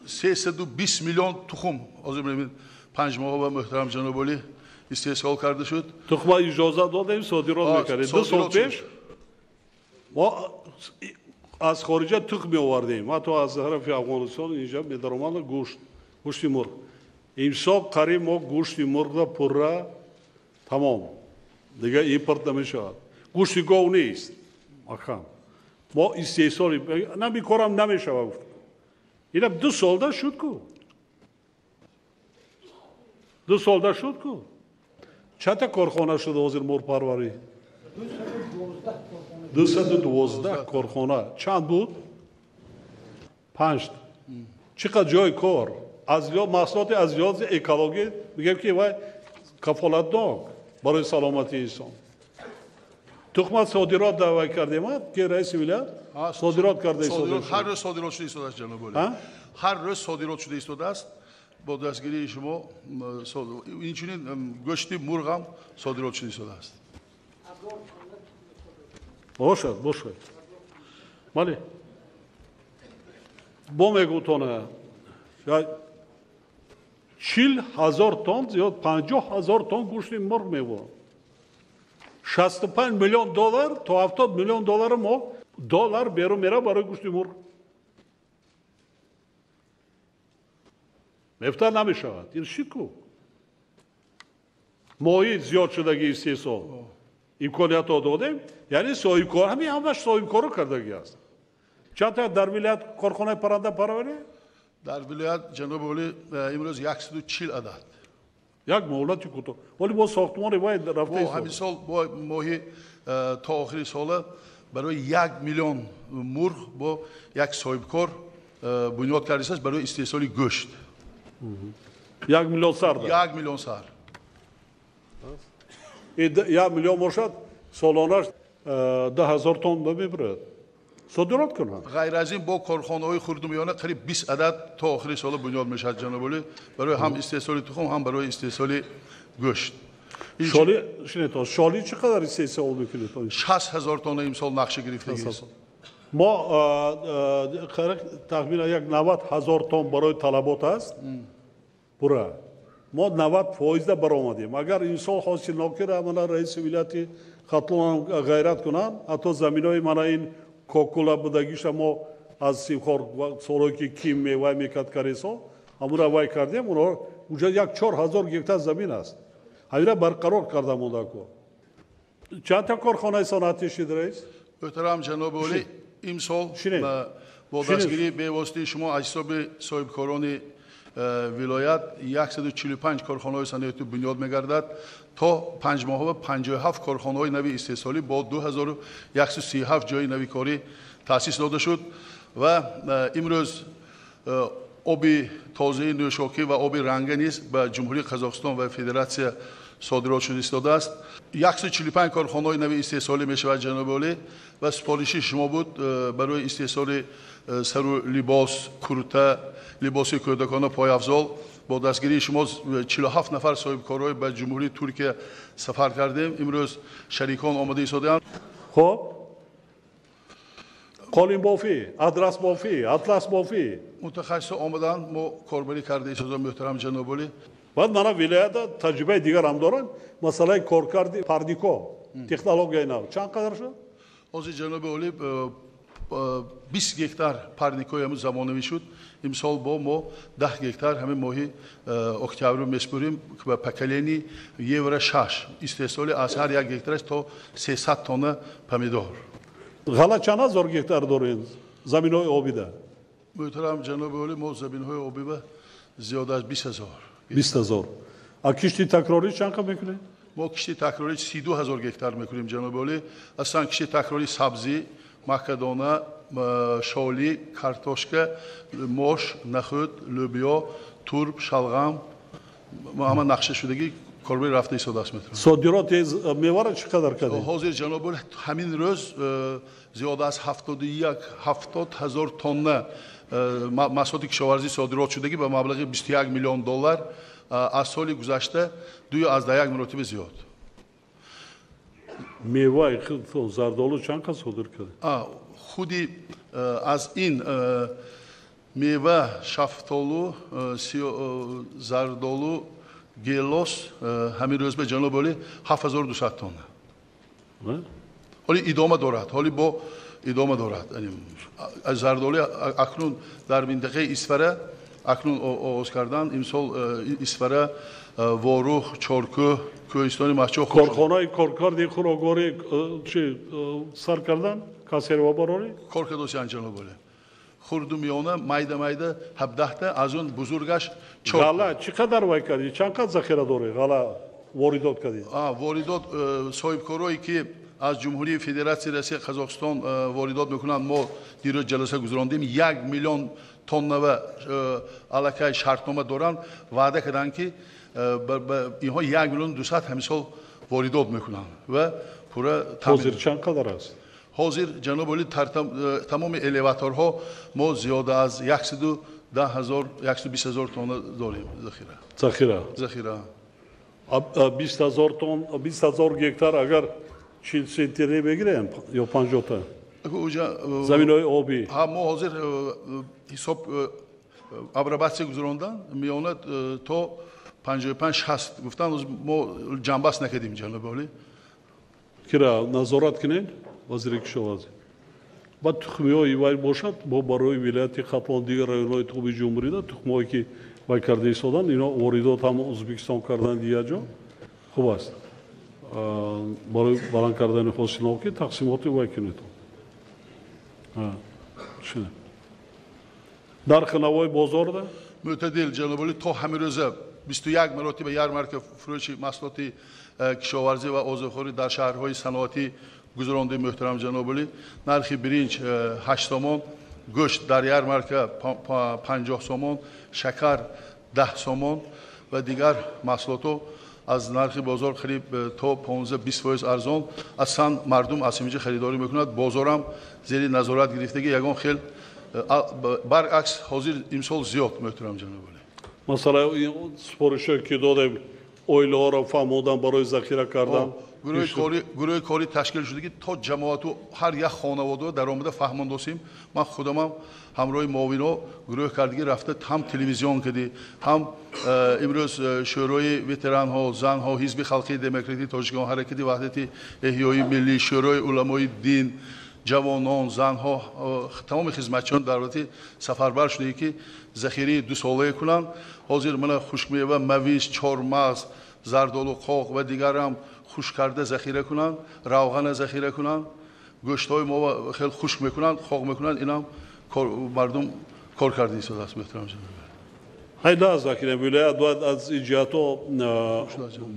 320 миллион тухм ҳозир 5 моҳ ба, муҳтарам ҷаноби олӣ, истеҳсол карда шуд.
Тухма иҷоза додем, содирот мекардем. 2 сол пеш мо аз хориҷа тухм меовардем, ҳатто аз тарафи Афғонистон инҷа медаромада гӯшт, гӯшти мурғ. Имсол қариб мо гӯшти мурғро пурра тамом, дигар импорт намешавад. Гӯшти гов нест, маҳкам мо истеҳсоли намикорам намешавад, гуфт. Ина 2 солда шуд ку, 2 солда шуд ку. Чандта корхона шуда ҳозир мурғпарварӣ? 212 корхона. Чанд буд? Панҷ. Чӣ қадр ҷои кор аз маҳсулоти аз лиҳози экологӣ мегӯем, ки вай кафолатнок барои саломатии инсон. Тухма содирот давай кардем, ки раиси вилоят содирот карда.
Ҳар рӯз содирот шуда истодааст, ҷаноби олӣ, ҳар рӯз содирот шуда истодааст бо дастгирии шумо. Инчунин гӯшти мурғам содирот шуда истодааст.
Бошад, бошад, бале. Бо мегӯтона 40 000 тонн, зиёд 50 000 тонн гӯшти мурғ мебурд. 65 миллион доллар то 70 миллион доллар мо доллар берун мера барои гӯшти мурғ. Мефта намешавад. Ин шид ку, моҳи зиёд шудаги истеҳсол имкониятҳо додем, яъне соҳибкор, ҳамин ҳамаш соҳибкоро кардагӣ аст. Чанд та дар вилоят корхонаи паррандапарварӣ?
Дар вилоят, ҷаноби олӣ, имрӯз 140 адад.
Як муҳлати кӯтоҳ, вале бо сохтмони вай рафта.
Ҳамин сол бо моҳи то охири сола барои 1 миллион мурғ бо як соҳибкор бунёд кардааст барои истеҳсоли гӯшт.
1 миллион сар?
1 миллион сар.
1 миллион бошад, солонаш 10 000 тонна мебурад, содирот кунанд.
Ғайр аз ин бо корхонаҳои хурду миёна қариб 20 адад то охири сола бунёд мешавад, ҷаноби олӣ, барои ҳам истеҳсоли тухм, ҳам барои истеҳсоли гӯшт.
Шоли шинето, шоли чӣ қадар истеҳсол мекунед?
60 000 тонна имсол нақша гирифтагист.
Мо тахминан як 90 000 тонн барои талабот аст пурра. Мо 90 фоизда баромадем. Агар имсол ҳосилнокира мана раиси вилояти Хатлон ғайрат кунанд, ҳатто заминои мана ин кокула будагиша мо аз Симхор солое ки ким мевай мекард, каресо ҳамура вай кардем, уно уҷа як 4000 гектар замин аст, ҳамира барқарор карда мондако. Чандта корхонаи саноатӣ шид, раис?
Муҳтарам ҷаноби олӣ, имсол бо дастгирии бевоситаи шумо аз ҳисоби соҳибкорони вилоят 145 корхонаҳои саноатӣ бунёд мегардад. То 5 моҳа 57 корхонаҳои нави истеҳсолӣ бо 2137 ҷои нави корӣ таъсис дода шуд ва имрӯз оби тозаи нӯшокӣ ва оби ранга низ ба Ҷумҳурии Қазоқистон ва Федератсия содирот шуда истодааст. 145 корхонаҳои нави истеҳсолӣ мешавад, ҷаноби олӣ, ва супориши шумо буд барои истеҳсоли сару либос, курта, либоси кӯдакона, пойафзол. Бо дастгирии шумо 47 нафар соҳибкорҳои ба Ҷумҳурии Туркия сафар кардем. Имрӯз шарикон омода истодаанд.
Хоб, қолинбофӣ, адрасбофӣ, атласбофӣ.
Мутахассисо омаданд, мо корбарӣ карда истодаем, муҳтарам ҷаноби олӣ.
Баъд мана вилоята таҷрибаи дигар ҳам доранд. Масъалаи коркарди парнико, технологияи нав чанд қадар шуд?
Ҳозир, ҷаноби олӣ, 20 гектар парникои ҳамин замонавӣ шуд. Имсол бо мо 10 гектар ҳамин моҳи октябр меспурим ба поколени Евро 6, истеҳсоли аз ҳар як гектараш то 300 тонна помидор.
Ғала чанд ҳазор гектар доред заминҳои обида?
Муҳтарам ҷаноби олӣ, мо заминҳои обида зиёда аз 20 ҳазор.
20 ҳазор. А кишти такрорӣ чанд қадр мекунед?
Мо кишти такрорӣ 32 ҳазор гектар мекунем, ҷаноби олӣ. Аслан кишти такрорӣ сабзӣ, макадона, шолӣ, картошка, мош, нахӯд, лӯбиё, турб, шалғам, ҳама нақша шудагӣ корбарӣ рафта истодааст.
Содироти меваро чӣ қадар кардед?
Ҳозир, ҷаноби олӣ, ҳамин рӯз зиёда аз 70 ҳазор тонна маҳсулоти кишоварзӣ содирот шудагӣ ба маблағи 21 миллион доллар, аз соли гузашта 2,1 маротиба зиёд.
Меваи зардолу чанд қад содир кардед?
Худи аз ин мева шафтолу, зардолу, гелос ҳамин рӯз ба ҷаноби олӣ 7200 тонна. Ҳоли идома дорад, ҳоли бо идома дорад. Зардолу акнун дар минтақаи Исфара акнун оғоз кардан. Имсол Исфара, Ворух, Чоркӯҳ, кӯҳистони Маҳчоҳ.
Корхонаи коркарди хӯрокворӣ чи сар кардан? Консервабарорӣ?
Кор кардосиянд, ҷаноби олӣ. Хурду миёна, майда майда 17та, аз он бузургаш 4.
Ғала чӣ қадар вай кардӣ? Чанд қад захира дорӣ? Ғала воридот кардӣ?
Воридот соҳибкорое ки аз Ҷумҳурии Федератсияи Россия, Қазоқистон воридот мекунанд, мо дирӯз ҷаласа гузарондем. 1 миллион тоннава аллакай шартнома доранд, ваъда карданд ки инҳо 1 миллион 200 ҳамин сол воридот мекунанд ва пурра.
Ҳозир чанд қадар аст?
Ҳозир, ҷаноби олӣ, тамоми элеваторҳо мо зиёда аз 110 ҳазор, 120 ҳазор тонна дорем захира.
Захира?
Захира.
20 ҳазор тонн, 20 ҳазор гектар агар 40 центнер бигирем ё 50-та? Заминҳои обӣ.
Ҳа, мо ҳозир ҳисоб обработка гузарондан миёна то 55-60 гуфтан, мо ҷамъбаст накардем, ҷаноби олӣ.
Кира назорат кунед, вазири кишоварзӣ. Баъд тухмиҳои вай бошад, бо барои вилояти Хатлон, дигар районҳои туби ҷумҳурида тухмҳое ки вай карда истоданд, ино воридот ҳам Ӯзбекистон кардан дигар ҷо хуб аст. Барои баланд кардани ҳосилнокӣ тақсимоти вай кунед. Нархи навои бозорда?
Мӯътадил, ҷаноби олӣ, то ҳамин рӯза 21 маротиба ярмарка фурӯши маҳсулоти кишоварзӣ ва озуқхӯрӣ дар шаҳрҳои саноатӣ гузарондем, муҳтарам ҷаноби олӣ. Нархи биринҷ 8 сомон, гӯшт дар ярмарка 50 сомон, шакар 10 сомон ва дигар маҳсулотҳо аз нархи бозор қариб то 15-20% арзон. Аслан мардум аз ҳаминҷо харидорӣ мекунад, бозорам зери назорат гирифтагӣ, ягон хел баръакс ҳозир имсол зиёд, муҳтарам ҷаноби олӣ.
Масалан, супоришҳое ки додем, оилаҳоро фаҳмодан барои захира кардан.
Гурӯҳи корӣ ташкил шуда ки то ҷамоату ҳар як хонавода даромада фаҳмондосем. Ман худамам ҳамроҳи муовинҳо гурӯҳ кардагӣ рафта, ҳам телевизион кардӣ, ҳам имрӯз шӯрои ветеранҳо, занҳо, Ҳизби халқии демократии Тоҷикистон, Ҳаракати ваҳдати эҳёи миллӣ, шӯрои уламои дин, ҷавонон, занҳо, тамоми хизматчиён давлатӣ сафарбар шуда ки захираи дусолае кунанд. Ҳозир мана хушкмева, мавиз, чормағз, зардолу, қоқ ва дигарам хушк карда захира кунанд, равғана захира кунанд, гӯштҳои мо хеле хушк мекунанд, қоқ мекунанд. Инам мардум кор карда истодааст, муҳтарам ҷаноби.
Ҳайда аз закира вилоят бояд аз ин ҷиҳатҳо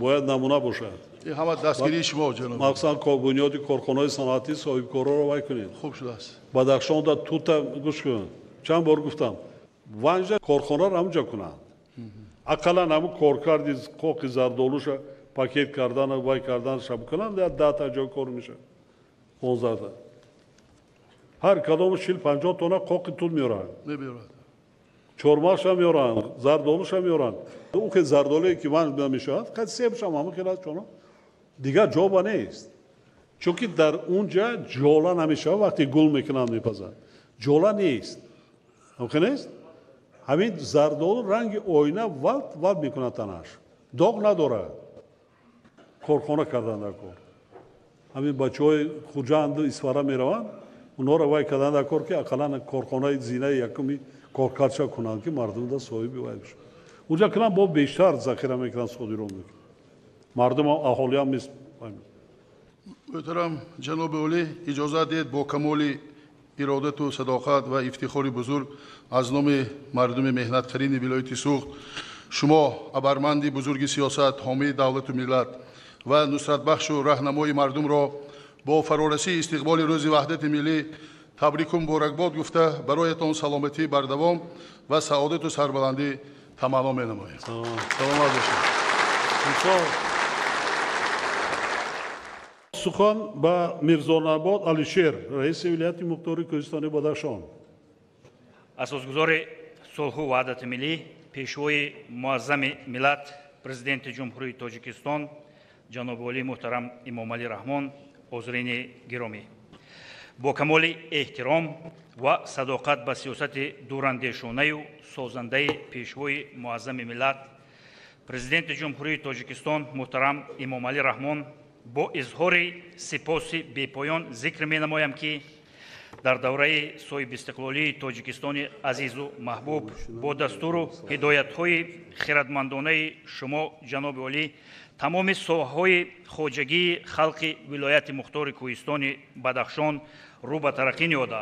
бояд намуна бошад.
Ҳама дастгирии шумо, ҷаноб.
Махсусан бунёди корхонаҳои саноатӣ соҳибкорҳоро вай кунед.
Хуб шудааст.
Бадахшонда тута гӯш кун. Чанд бор гуфтам, ванҷа корхонаро ҳамунҷо кунанд. Ақаллан ҳамун коркарди қоқи зардолуша Пакет кардан вай кардан шаб кунанд, 10 та ҷой кор мешавад, 15 та. Ҳар кадому 40-50 тонна қоқи тут меоранд, чормағша меоранд, зардолуша меоранд. Ӯ ки зардоле ки ман мешавад, қад себшам ҳама хел аст, чоно дигар ҷоба нест, чунки дар он ҷа ҷола намешавад. Вақте гул мекунанд, мепазанд, ҷола нест, ҳамхел нест. Ҳамин зардолу ранги оина валт валт мекунад, танаш доғ надорад. Корхона кардан дар кор. Ҳамин бачаҳои Хуҷанду Исфара мераванд, онҳоро вай кардан дар кор, ки ақаллан корхонаи зинаи якуми коркардша кунанд, ки мардум да соҳиби вай бошад. Унҷа кунанд, бо бештар захира мекунанд, содирот мекунанд, мардум, аҳолиам.
Муҳтарам ҷаноби олӣ, иҷозат диҳед бо камоли иродату садоқат ва ифтихори бузург аз номи мардуми меҳнатқарини вилояти Суғд шумо, абарманди бузурги сиёсат, ҳомии давлату миллат ва нусратбахшу раҳнамои мардумро бо фарорасии истиқболи Рӯзи Ваҳдати Миллӣ табрику муборакбод гуфта, бароятон саломатии бардавом ва саодату сарбаландӣ таманно менамоем. Саломат бошед.
Сухан ба Мирзонабод Алишер, раиси вилояти мухтори Кӯҳистони Бадахшон.
Асосгузори сулҳу ваҳдати миллӣ, пешвои муаззами миллат, Президенти Ҷумҳурии Тоҷикистон ҷаноби олӣ муҳтарам Эмомалӣ Раҳмон, ҳозирини гиромӣ, бо камоли эҳтиром ва садоқат ба сиёсати дурандешонаю созандаи пешвои муаззами миллат, Президенти Ҷумҳурии Тоҷикистон муҳтарам Эмомалӣ Раҳмон, бо изҳори сипоси бепоён зикр менамоям, ки дар давраи соҳибистиқлолии Тоҷикистони азизу маҳбуб бо дастуру ҳидоятҳои хиратмандонаи шумо, ҷаноби олӣ, тамоми соҳаҳои хоҷагии халқи вилояти мухтори Кӯҳистони Бадахшон рӯ ба тараққӣ ниҳода,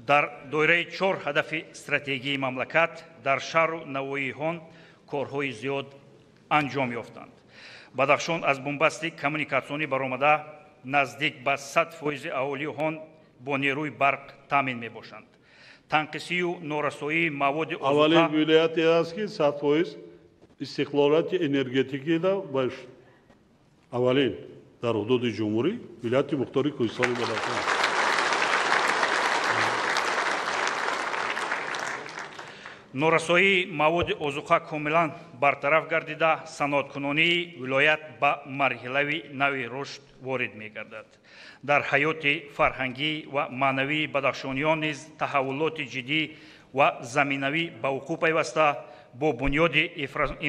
дар доираи чор ҳадафи стратегии мамлакат дар шаҳру навоҳии он корҳои зиёд анҷом ёфтанд. Бадахшон аз бунбасти коммуникатсионӣ баромада, наздик ба 100 фоизи аҳолии он бо нерӯи барқ таъмин мебошанд. Танқисию норасоии маводи
Аввалин вилояте аст, ки 100% истиқлолияти энергетикида. Аввалин дар ҳудуди ҷумҳурӣ вилояти мухтори Кӯҳистони Бадахшон.
Норасоии маводи озуқа комилан бартараф гардида, саноаткунонии вилоят ба марҳилаи нави рушд ворид мегардад. Дар ҳаёти фарҳангӣ ва маънавии бадахшониён низ таҳаввулоти ҷиддӣ ва заминавӣ ба вуқӯъ пайваста, бо бунёди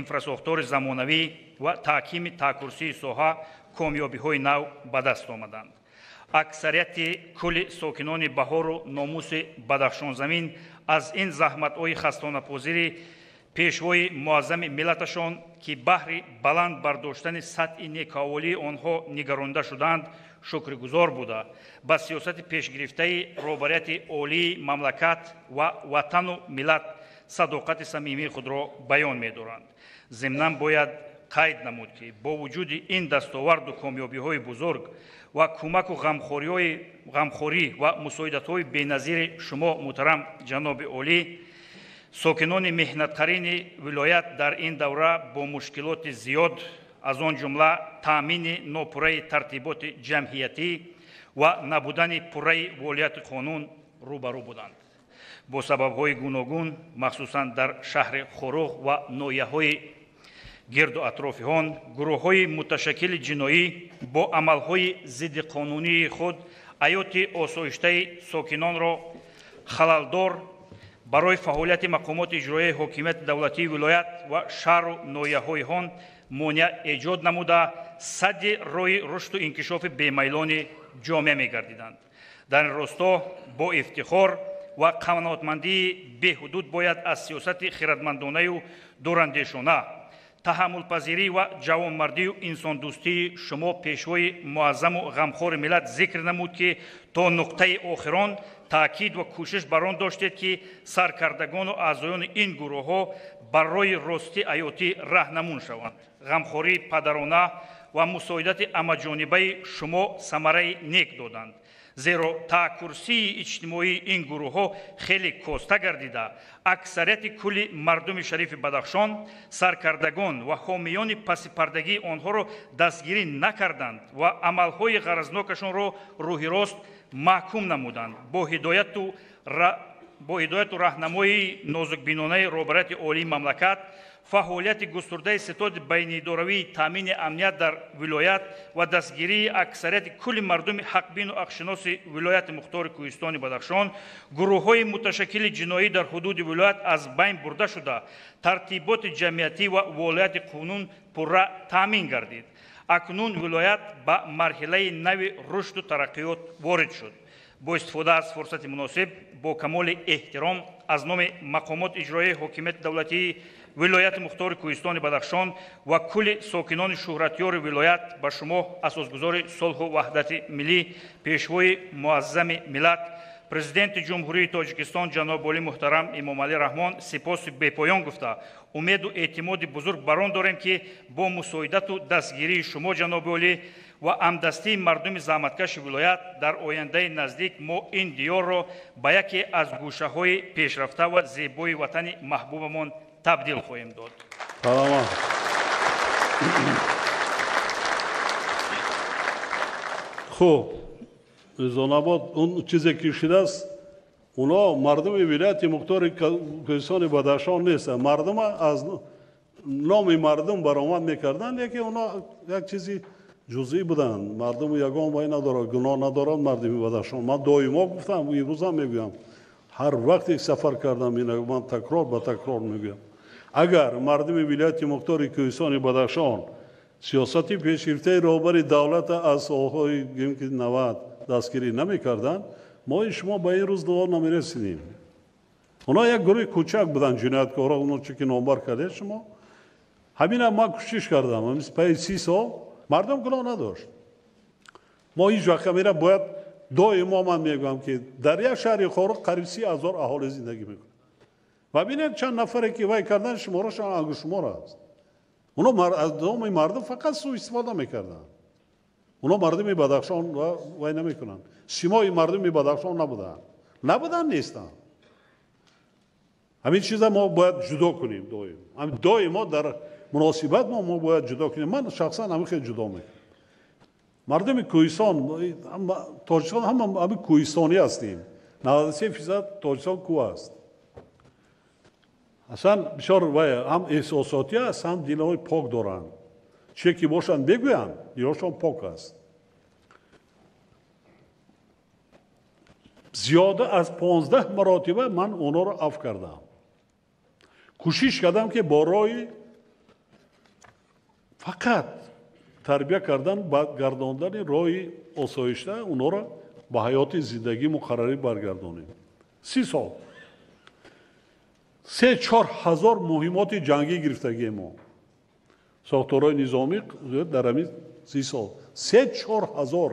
инфрасохтори замонавӣ ва таҳкими таъкурсии соҳа комёбиҳои нав ба даст омаданд. Аксарияти кулли сокинони баҳору номуси Бадахшонзамин аз ин заҳматҳои хастонапозири пешвои муаззами миллаташон, ки баҳри баланд бардоштани сатҳи некуаҳволии онҳо нигаронида шудаанд, шукргузор буда, ба сиёсати пешгирифтаи роҳбарияти олии мамлакат ва ватану миллат садоқати самимии худро баён медоранд. Зимнан бояд қайд намуд, ки бо вуҷуди ин дастоварду комёбиҳои бузург ва кӯмаку ғамхорӣ ва мусоидатҳои беназири шумо, муҳтарам ҷаноби олӣ, сокинони меҳнатқарини вилоят дар ин давра бо мушкилоти зиёд, аз он ҷумла таъмини нопурраи тартиботи ҷамъиятӣ ва набудани пурраи волияти қонун рӯбарӯ буданд. Бо сабабҳои гуногун, махсусан дар шаҳри Хоруғ ва ноҳияҳои гирду атрофи он, гурӯҳҳои муташаккили ҷиноӣ бо амалҳои зиддиқонунии худ ҳаёти осоиштаи сокинонро халалдор, барои фаъолияти мақомоти иҷроияи ҳокимияти давлатии вилоят ва шаҳру ноҳияҳои он монеа эҷод намуда, садди роҳи рушду инкишофи бемайлони ҷомеа мегардиданд. Дар ин росто бо ифтихор ва қаноатмандии беҳудуд бояд аз сиёсати хиратмандонаю дурандешона, таҳаммулпазирӣ ва ҷавонмардию инсондӯстии шумо, пешвои муаззаму ғамхори миллат, зикр намуд, ки то нуқтаи охирон таъкид ва кӯшиш бар он доштед, ки саркардагону аъзоёни ин гурӯҳҳо бар роҳи рости ҳаётӣ раҳнамун шаванд. Ғамхории падарона ва мусоидати ҳамаҷонибаи шумо самараи нек доданд. Зеро таъкурсии иҷтимоии ин гурӯҳҳо хеле коста гардида, аксарияти кулли мардуми шарифи Бадахшон, саркардагон ва ҳомиёни пасипардагии онҳоро дастгирӣ накарданд ва амалҳои ғаразнокашонро рӯҳи рост маҳкум намуданд. Бо ҳидояту раҳнамоии нозукбинонаи роҳбарияти олии мамлакат, фаъолияти густурдаи ситоди байниидоравии таъмини амният дар вилоят ва дастгирии аксарияти кулли мардуми ҳақбину ҳақшиноси вилояти мухтори Кӯҳистони Бадахшон, гурӯҳҳои муташаккили ҷиноӣ дар ҳудуди вилоят аз байн бурда шуда, тартиботи ҷамъиятӣ ва волояти қонун пурра таъмин гардид. Акнун вилоят ба марҳилаи нави рушду тараққиёт ворид шуд. Бо истифода аз фурсати муносиб, бо камоли эҳтиром аз номи мақомоти иҷроияи ҳокимияти давлатии вилояти мухтори Кӯҳистони Бадахшон ва кулли сокинони шӯҳратёри вилоят ба шумо, асосгузори сулҳу ваҳдати миллӣ, пешвои муаззами миллат, президенти Ҷумҳурии Тоҷикистон ҷаноби олӣ муҳтарам Эмомалӣ Раҳмон сипоси бепоён гуфта, умеду эътимоди бузург бар он дорем, ки бо мусоидату дастгирии шумо, ҷаноби олӣ, ва ҳамдастии мардуми заҳматкаши вилоят дар ояндаи наздик мо ин диёрро ба яке аз гӯшаҳои пешрафта ва зебои ватани маҳбубамон табдил хоҳем дод.
Саломат. Хуб, Мирзонабод, он чизе ки шудааст, оно мардуми вилояти мухтори Кӯҳистони Бадахшон нестанд. Мардум аз номи мардум баромад мекарданд, яке оно як чизи ҷузъӣ буданд. Мардум ягон вай надорад, гуноҳ надоранд мардуми Бадахшон. Ман доимо гуфтам, имрӯзам мегӯям, ҳар вақте сафар кардам, ман такрор ба такрор мегӯям, агар мардуми вилояти мухтори Кӯҳистони Бадахшон сиёсати пешгирифтаи роҳбари давлата аз солҳои 90 дастгирӣ намекарданд, мо шумо ба ин рӯз дуо намерасидем. Онҳо як гурӯҳи кӯчак буданд, ҷинояткорҳо, оно чӣ ки номбар кардед шумо. Ҳамина ман кӯшиш кардам, пайи 30 сол мардум гуноҳ надошт. Мо ҳеҷ вақт ҳамина бояд доимо ман мегӯям, ки дар як шаҳри Хоруғ қариб 30 ҳазор аҳолӣ зиндагӣ мекунад. Ва бинед чанд нафаре ки вай кардан, шуморашон ангуштшумор аст. Оно аз номи мардум фақат суистифода мекарданд. Оно мардуми Бадахшон вай намекунанд. Симои мардуми Бадахшон набуданд. Набуданд, нестанд. Ҳамин чиза мо бояд ҷудо кунем доим. Доимо дар муносибат мо бояд ҷудо кунем. Ман шахсан ҳамин хел ҷудо мекунам. Мардуми Кӯҳистон, Тоҷикистон ҳама ҳамин кӯҳистонӣ ҳастем. 93% Тоҷикистон кӯҳ аст. Аслан бисёр вай ҳам эҳсосотӣ аст, ҳам дилҳои пок доранд. Чие ки бошанд бегӯянд, дилҳошон пок аст. Зиёда аз 15 маротиба ман онҳоро афв кардам. Кӯшиш кардам, ки бо роҳи фақат тарбия кардан, гардондани роҳи осоишта онҳоро ба ҳаёти зиндагии муқаррарӣ баргардонем. 30 сол 3-4 ҳазор муҳимоти ҷангӣ гирифтагии мо. Сохторҳои низомӣ дар ҳамин 30 сол 3-4 ҳазор.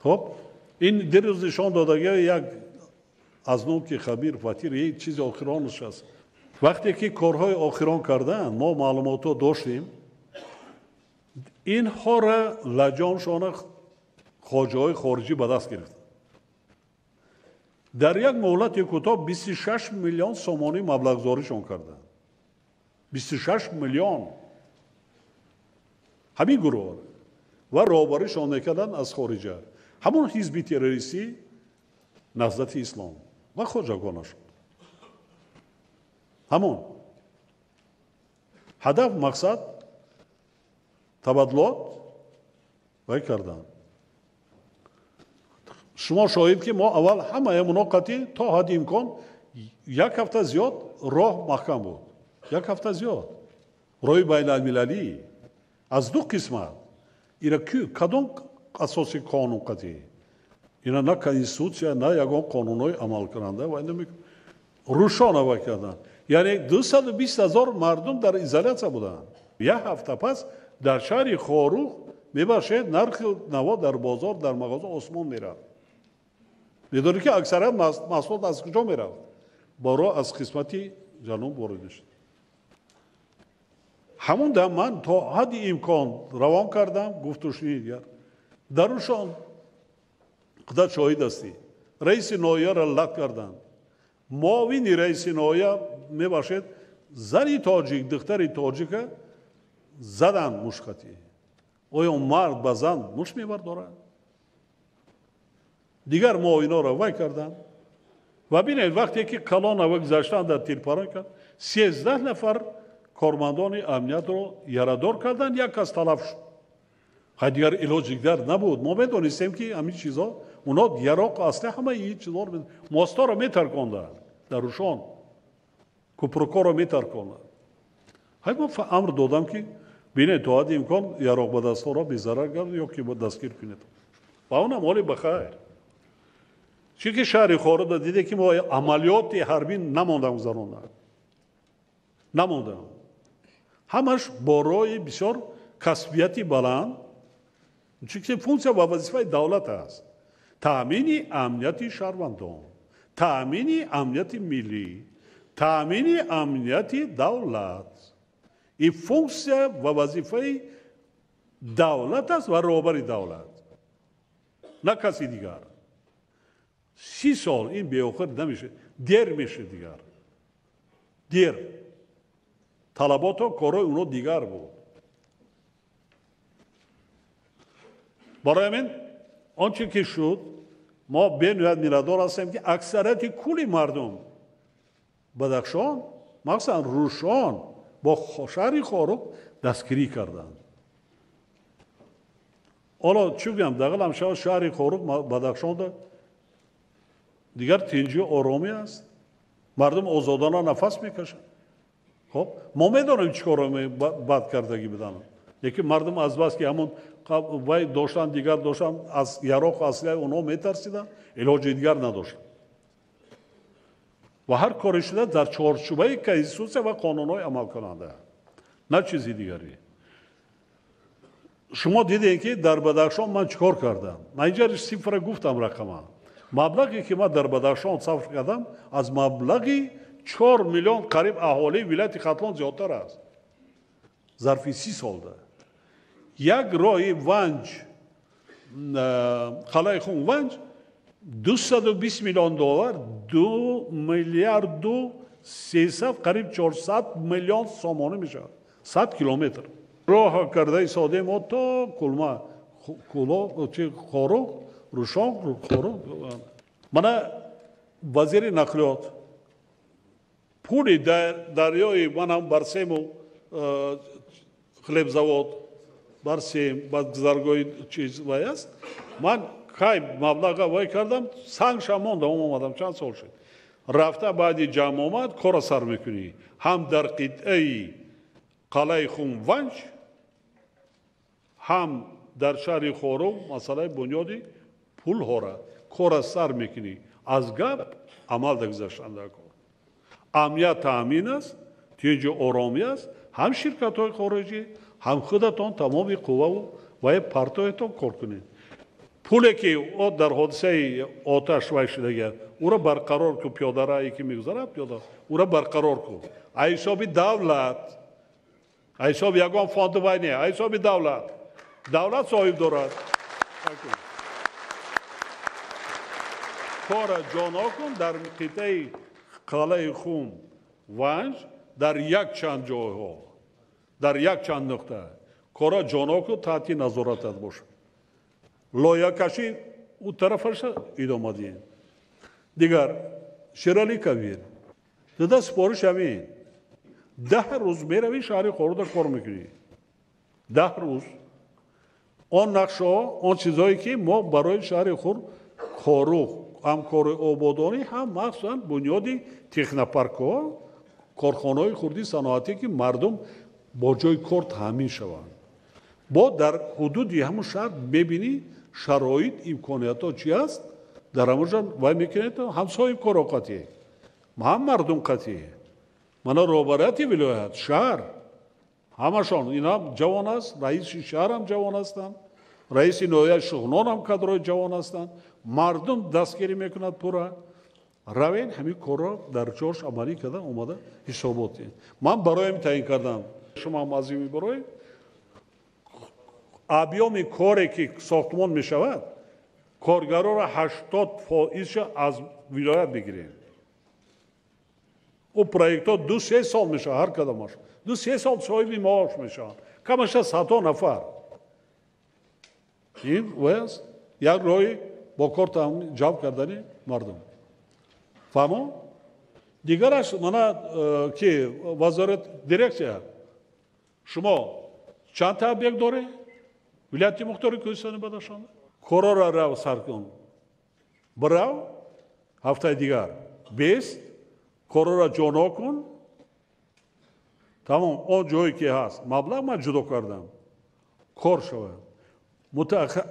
Хоб, ин дирӯз нишон додагии як аз нуки хабир фатир як чизи охиронаш аст. Вақте ки корҳои охирон карданд, мо маълумотҳо доштем, инҳоро лаҷоншона хоҷаҳои хориҷӣ ба даст гирифтанд. Дар як муҳлати кӯтоҳ 26 миллион сомонӣ маблағгузоришон карданд. 26 миллион. Ҳамин гурӯҳ ва роҳбаришон мекарданд аз хориҷа. Ҳамон ҳизби террористӣ Наҳзати Ислом ва хоҷагонашон. Ҳамон ҳадаф, мақсад табаддулот вай карданд. Шумо шоҳид ки мо аввал ҳамаи муноқати то ҳадди имкон як ҳафта зиёд роҳ маҳкам буд. Як ҳафта зиёд. Роҳи байналмилалӣ аз ду қисмат. Ира кадом асоси қонун қатъӣ? Ина на конститутсия, на ягон қонунҳои амалкунанда вай намекунад. Рӯшона вай карданд. Яъне 220 ҳазор мардум дар изолятсия буданд. Як ҳафта пас дар шаҳри Хоруғ мебахшед, нархи наво дар бозор, дар мағоза осмон мерафт. Медонед ки аксарият маҳсулот аз куҷо мерафт? Боро аз қисмати ҷануб ворид мешуд. Ҳамон дам ман то ҳадди имкон равон кардам, гуфтушунид дигар. Дар Рушон худат шоҳид ҳастӣ, раиси ноҳияро лат карданд, муовини раиси ноҳия мебошед, зани тоҷик, духтари тоҷика заданд мушқатӣ. Оё мард ба зан муш мебардорад? Дигар муовиноро вай карданд. Ва бинед, вақте ки калонава гузаштанд дар тирпарон кард, 13 нафар кормандони амниятро ярадор карданд, як кас талаф шуд. Хай дигар илоҷ дигар набуд. Мо медонистем, ки ҳамин чизҳо, оно яроқ асли ҳамаи ин чизҳоро, мостаро метарконданд дар Рушон, купрукоро метарконданд. Хай мо амр додам, ки бинед, то ҳадди имкон яроқ ба дастҳоро безарар гардед ё ки дастгир кунед. Ва онам ҳоли ба хайр. Чунки шаҳри Хоруда диде, ки мо амалиёти ҳарбӣ намондам гузаронда. Намондам. Ҳамаш бо роҳи бисёр касбияти баланд, чунки функсия ва вазифаи давлат аст. Таъмини амнияти шаҳрвандон, таъмини амнияти миллӣ, таъмини амнияти давлат. Ин функсия ва вазифаи давлат аст ва роҳбари давлат, на каси дигар. 30 сол ин беохир намешавад, дер мешавад дигар. Дер. Талабото корҳои оно дигар буд. Барои ҳамин он чи ки шуд, мо бениҳоят миннатдор ҳастем, ки аксарияти кулли мардум Бадахшон, махсусан Рушон, бо шаҳри Хоруғ дастгирӣ карданд. Ҳоло чӣ гӯям, дағалам шавад, шаҳри Хоруғ Бадахшонда дигар тинҷӣ оромӣ аст, мардум озодона нафас мекашанд. Хоб, мо медонем чӣ корро бад кардагӣ буданд, лекин мардум аз бас ки ҳамон вай доштанд, дигар доштанд, аз яроқ аслия онҳо метарсиданд, илоҷи дигар надоштанд. Ва ҳар коре шуда дар чорчӯбаи конститутсия ва қонунҳои амалкунанда, на чизи дигаре. Шумо дидем, ки дар Бадахшон ман чӣ кор кардам. Ман инҷа сифра гуфтам, рақама. Маблағе ки ман дар Бадахшон сарф кардам, аз маблағи 4 миллион қариб аҳолии вилояти Хатлон зиёдтар аст. Зарфи 30 солда. Як роҳи Ванҷ, қалаи Хун Ванҷ, 220 миллион доллар, 2 миллиарду 300, қариб 400 миллион сомонӣ мешавад. 100 километр. Роҳ кардаи содаи мо то Кулма, Куло, чи Хоруғ, Рушон, Хоруғ. Мана вазири нақлиёт пули дарёи манам Барсему хлебзавод, Барсем, ба гузаргоҳи чиз вай аст. Ман кай маблаға вай кардам, сангша мондам, омадам, чанд сол шуд. Рафта баъди ҷамъ омад, кора сар мекунӣ. Ҳам дар қитъаи қалаи Хун Ванҷ, ҳам дар шаҳри Хоруғ масъалаи бунёди пулҳора кора сар мекунӣ. Аз гап амал дагузаштан дар кор. Амният таъмин аст, тинҷу оромӣ аст, ҳам ширкатҳои хориҷӣ, ҳам худатон тамоми қувваву вай партоятон кор кунед. Пуле ки дар ҳодисаи оташ вай шудагӣ, ӯро барқарор кун, пиёдарае ки мегузарад, пиёда, ӯро барқарор кун. А ҳисоби давлат, а ҳисоби ягон фонду вай не, а ҳисоби давлат. Давлат соҳиб дорад. Кора ҷоно кун дар қитъаи қалаи Хум Ванҷ, дар якчанд ҷойҳо, дар якчанд нуқта. Кора ҷоно кун, таҳти назоратат бошад. Лоякашӣ ӯ тарафаша идома диҳем. Дигар Шерали Кабир, дада супориш ҳамин. 10 рӯз меравӣ шаҳри Хоруда кор мекунӣ. 10 рӯз. Он нақшаҳо, он чизҳое ки мо барои шаҳри Хоруғ, ҳам кори ободонӣ, ҳам махсусан бунёди технопаркҳо, корхонаҳои хурди саноатӣ, ки мардум бо ҷои кор таъмин шаванд. Бо дар ҳудуди ҳамун шаҳр мебинӣ шароит, имкониятҳо чи аст, дар ҳамонҷо вай мекунед, ҳам соҳибкоро қатъӣ, ҳам мардум қатъӣ. Мана роҳбарияти вилоят, шаҳр, ҳамашон инам ҷавон аст, раиси шаҳрам ҷавон ҳастанд, раиси ноҳияи Шуғнонам кадрои ҷавон ҳастанд, мардум дастгирӣ мекунад пурра. Равен ҳамин корро дар ҷош амалӣ карда омада ҳисобот диҳед. Ман бароям таъин кардам. Шумо ҳам азими барои Объёми коре ки сохтмон мешавад, коргароро 80%-ша аз вилоят мегирем. Ӯ проектҳо 2-3 сол мешавад, ҳар кадомаш 2-3 сол соҳиби маош мешаванд, камаша садҳо нафар. Ин вай аст як роҳи бо кор ҷалб кардани мардум. Фаҳмо? Дигараш мана ки вазорат, дирексия, шумо чандта объект доред? Вилояти мухтори Кӯҳистони Бадахшон корора рав сар кун, бирав ҳафтаи дигар 20 корора ҷоно кун, тамом. Он ҷое ки ҳаст, маблағ ман ҷудо кардам, кор шавад.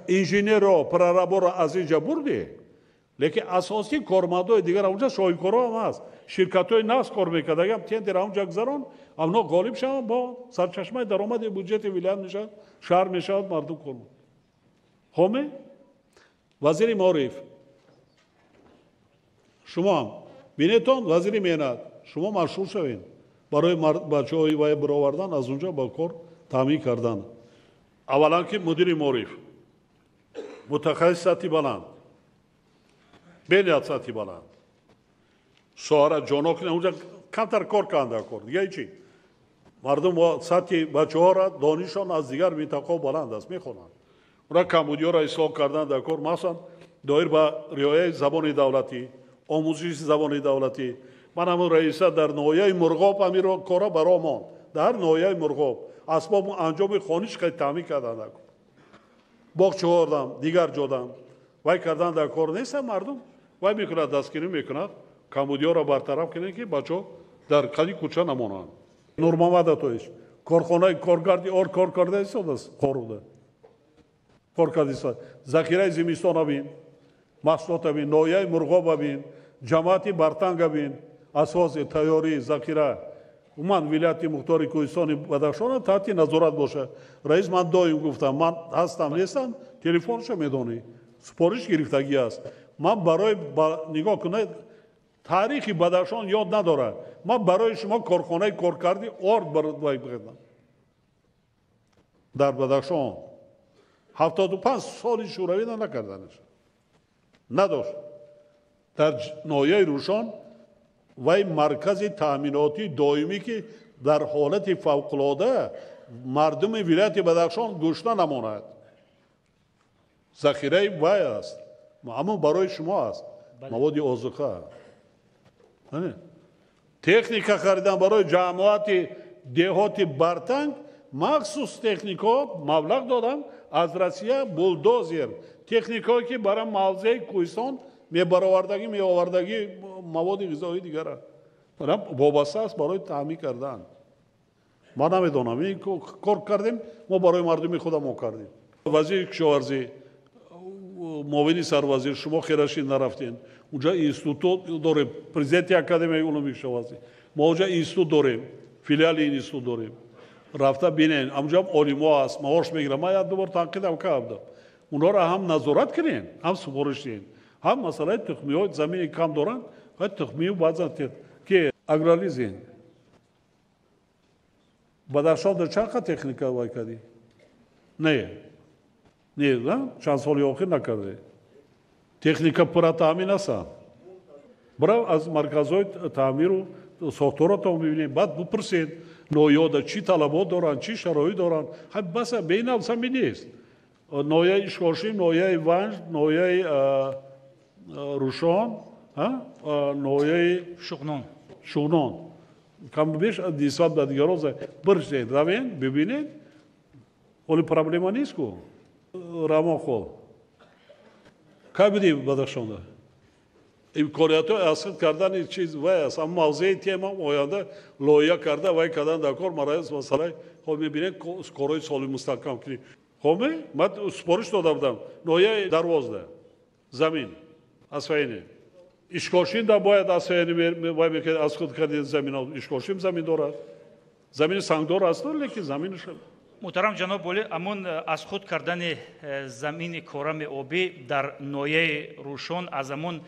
Инженерро, прораборо аз инҷа бурдӣ, лекин асосии кормандои дигар онҷа соҳибкоро ҳам ҳаст, ширкатҳои нағз кор мекард. Агар тендер онҷа гузарон, амно ғолиб шаванд, бо сарчашмаи даромади буҷети вилоят мешавад, шаҳр мешавад, мардум кор. Хоме? Вазири маориф, шумоам бинетон, вазири меҳнат, шумо машғул шавед барои бачаҳои вай бировардан аз онҷа, ба кор таъмин кардан. Аввалан ки мудири маориф мутахассис сатҳи баланд, бениҳоят сатҳи баланд, соҳара ҷоно кунед, онҷа камтар кор карданд кор, дига ҳечи. Мардум сатҳи бачаҳоро, донишон аз дигар минтақаҳо баланд аст, мехонанд. Ура камбудиҳоро ислоҳ кардан дар кор, махсусан доир ба риояи забони давлатӣ, омӯзиши забони давлатӣ. Ман ҳамун раиса дар ноҳияи Мурғоб ҳамин кора баро монд. Дар ноҳияи Мурғоб асбобу анҷоми хониш хеле таъмин кардан дар кор, боғчаҳодам, дигар ҷодам вай кардан дар кор нестам. Мардум вай мекунад, дастгирӣ мекунад, камбудиҳоро бартараф кунед, ки бачаҳо дар қади кӯча намонанд. Нурмамад Атоевич, корхонаи коргарди ор кор карда истодааст, Хоруда кор карда истодааст. Захираи зимистона бин, маҳсулота бин, ноҳияи Мурғоба бин, ҷамоати Бартанга бин, асоси тайёрии захира. Умуман вилояти мухтори Кӯҳистони Бадахшона таҳти назорат бошад. Раис, ман доим гуфтам, ман ҳастам, нестам, телефоншо медонӣ, супориш гирифтагӣ аст. Ман барои, нигоҳ кунед, таърихи Бадахшон ёд надорад. Ман барои шумо корхонаи коркарди орд бигирдам дар Бадахшон. 75 соли Шӯравӣ накарданаш надошт. Дар ноҳияи Рӯшон вай маркази таъминотии доимӣ, ки дар ҳолати фавқулода мардуми вилояти Бадахшон гушна намонад, захираи вай аст, ҳамон барои шумо аст, маводи озуқа, техника харидан барои ҷамоати деҳоти Бартанг, махсус техникаҳо маблағ додам аз Россия, булдозер, техникаҳое ки барои мавзеи кӯҳистон мебаровардагӣ, меовардагӣ маводи ғизоӣ дигара вобаста аст, барои таъмин кардан. Ман намедонам, ин кор кардем мо, барои мардуми худамон кардем. Вазири кишоварзӣ, муовини сарвазир, шумо херашин нарафтем. Унҷа институт дорем, президенти Академияи улуми кишоварзӣ, мо унҷа институт дорем, филиали институт дорем, рафта бинен, ҳамҷоам олимо аст, маош мегирам. Ман як дубор танқидам кардам, онҳоро ҳам назорат кунем, ҳам супориш диҳем, ҳам масъалаи тухмиҳо, замини кам доранд, тухмию баъзан ки агролизинг. Бадахшон чанд қа техника вай кардӣ? Не, не, чанд соли охир накарде. Техника пурра таъмин ҳастанд. Бирав, аз марказҳои таъмиру сохторатон бибинед, баъд бипурсед, ноҳияда чӣ талабот доранд, чӣ шароит доранд. Баса бенавсами нест. Ноҳияи Ишкошим, ноҳияи Ванҷ, ноҳияи Рӯшон, ноҳияи
Шуғнон.
Шуғнон камбеш нисбат ба дигарон бирсед, равен бибинед, оли проблема нест ку. Рамонхол, кай будӣ Бадахшонда? Имкониятҳои аз худ кардани чиз вай аст, ама мавзеи тема оянда лоиҳа карда вай кардан дар кор. Мараис масъалаи хоб мебинед, корҳои соли мустаҳкам кунӣ. Хоме, ман супориш дода будам, ноҳияи Дарвозда замин освоение, Ишкошинда бояд освоение вай мекард, аз худ кардани замин. Ишкошим замин дорад, замини сангдор аст, лекин заминаш
Муҳтарам ҷаноб олӣ, амон аз худ кардани замини корами обӣ дар ноҳияи Рӯшон, аз амон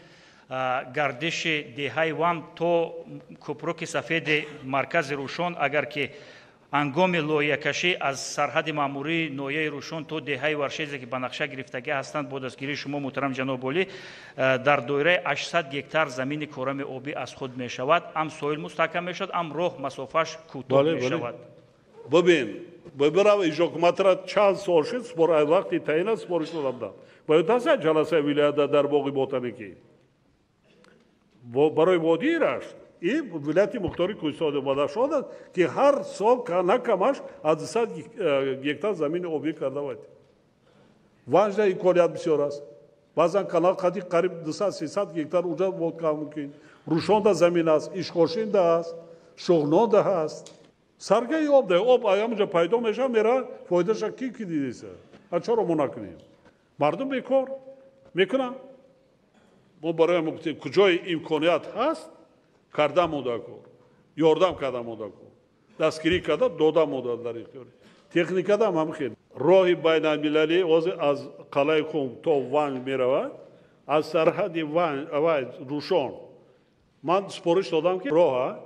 гардиши деҳаи Вам то кӯпруки сафеди маркази Рӯшон, агар ки Ҳангоми лоиҳакашӣ аз сарҳади маъмурии ноҳияи Рӯшон то деҳаи Варшезе, ки ба нақша гирифтагӣ ҳастанд, бо дастгирии шумо, муҳтарам ҷаноби олӣ, дар доираи 800 гектар замини корами обӣ аз худ мешавад. Ҳам соҳил мустаҳкам мешавад, ҳам роҳ масофааш кӯтоҳ мешавад.
Бибин, бибирав ижокуматра чанд сол шуд, вақти таъин супориш додам. Бояд ҳаст ҷаласаи вилоята дар боғи ботаникӣ барои водии Рашт и вилояти мухтори Кӯҳистони Бадахшон аст, ки ҳар сол на камаш аз 200 гектар замини обӣ карда бояд. Ванҷда имконият бисёр аст. Баъзан канал қади қариб 200-300 гектар уҷа водка мумкин. Рӯшонда замин аст, Ишкошинда аст, Шуғнонда ҳаст. Саргаи об да об аямҷа пайдо мешавад, мера фоидаша ки ки дидеса. А чаро мо накунем? Мардум бекор мекунанд. Мо барои мо гуфтем, куҷои имконият ҳаст, карда монда кор, ёрдам карда монда кор, дастгирӣ карда дода монда дар ихтиёри. Техникада ҳам хел. Роҳи байналмилалӣ ҳозир аз қалъаи Хум то Ванг меравад, аз сарҳади Ванг Рӯшон. Ман супориш додам, ки роҳа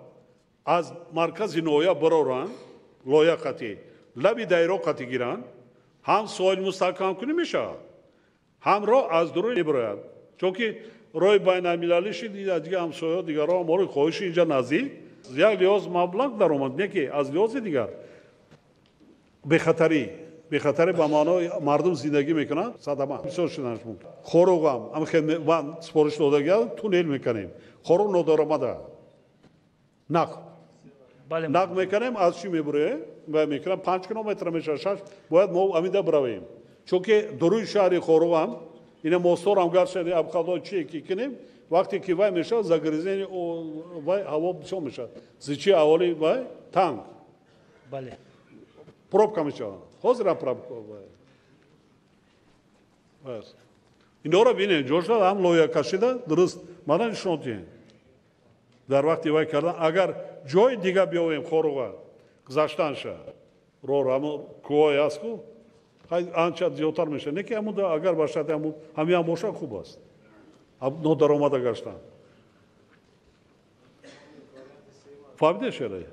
аз маркази ноҳия бароранд, лоя қатӣ, лаби дайро қатӣ гиранд, ҳам соҳил мустаҳкам кунӣ мешавад, ҳам роҳ аз дуруни мебарояд. Чунки роҳи байналмилалӣ шид, дигар ҳамсояҳо дигарҳо моро хоҳиши инҷа наздик, як лиҳоз маблағ даромад, не ки аз лиҳози дигар бехатарӣ, бехатарӣ ба маънои мардум зиндагӣ мекунанд, садама бисёр шуданаш мумкин. Хоруғам ман супориш додагиам, туннел мекунем. Хоруғ нодаромада нақл нақл мекунем, аз чӣ мебуроем? Мекунам 5 километр мешавад, 6, бояд мо амида биравем. Чунки дуруи шаҳри Хоруғам ина мосторам гарчанде абхадо чие ки кунем, вақте ки вай мешавад, загрязнение вай ҳаво бисёр мешавад. Зичии аҳолӣ вай танг.
Бале.
Пробка мешавад. Ҳозирам пробка. Инора бинед, ҷошда ҳам лоиҳа кашида, дуруст мана нишон диҳем. Дар вақти вай кардан, агар ҷои дига биёвем Хоруға, гузаштанша, роҳ ҳамон кӯҳое аст ку, анча зиёдтар мешавад. Не ки ҳамун агар ба шарти ҳамун ҳамин бошад хуб аст. Нодаромада гаштан. Фаҳмидед шере?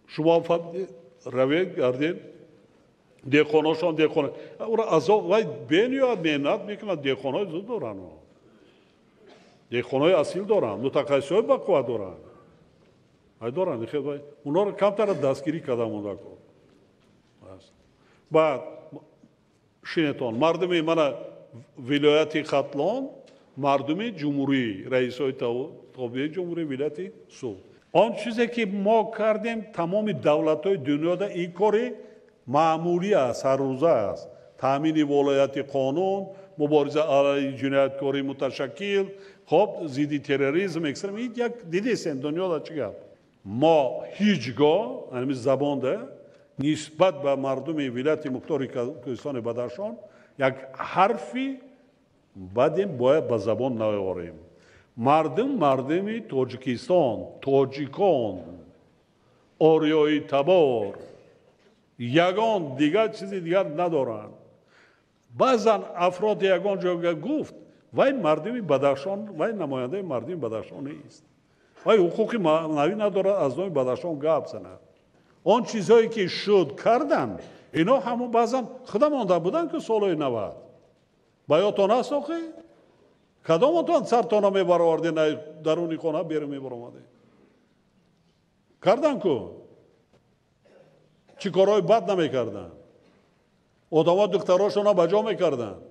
Шумо ҳам фаҳмидед? Равед, гардед. Деҳқоношон деҳқон. Ура азоб вай бениёяд меҳнат мекунад, деҳқонҳои зуд доранд. Деҳқонҳои асил доранд, мутахассисҳои бақувват доранд. Ай доранд, онҳоро камтар дастгирӣ карда монда кор. Баъд шинетон, мардуми мана вилояти Хатлон, мардуми ҷумҳурӣ, раисҳои тобеи ҷумҳурӣ вилояти Суғд. Он чизе ки мо кардем, тамоми давлатҳои дунёда ин кори маъмулӣ аст, ҳаррӯза аст. Таъмини волояти қонун, мубориза алайҳи ҷинояткории муташаккил, хоб зидди терроризм, экстремизм, як дидесем дунёда чӣ гап. Мо ҳеҷ гоҳ, ҳамин забонда, нисбат ба мардуми вилояти мухтори Кӯҳистони Бадахшон як ҳарфи бадем бояд ба забон наорем. Мардум мардуми Тоҷикистон, тоҷикон, ориёи табор, ягон дигар чизи дигар надоранд. Баъзан афрод ягон ҷо гуфт, вай мардуми Бадахшон, вай намояндаи мардуми Бадахшон нест. Вай ҳуқуқи маънавӣ надорад аз номи Бадахшон гап занад. Он чизҳое ки шуд карданд, ино ҳамон баъзан худамонда буданд ки солҳои 90. Ба ёдтон аст охи? Кадоматон сартона мебаровардед, даруни хона берун мебаромадед? Кардан ку? Чӣ корҳои бад намекарданд? Одамҳо духтарошонро ба ҷо мекарданд.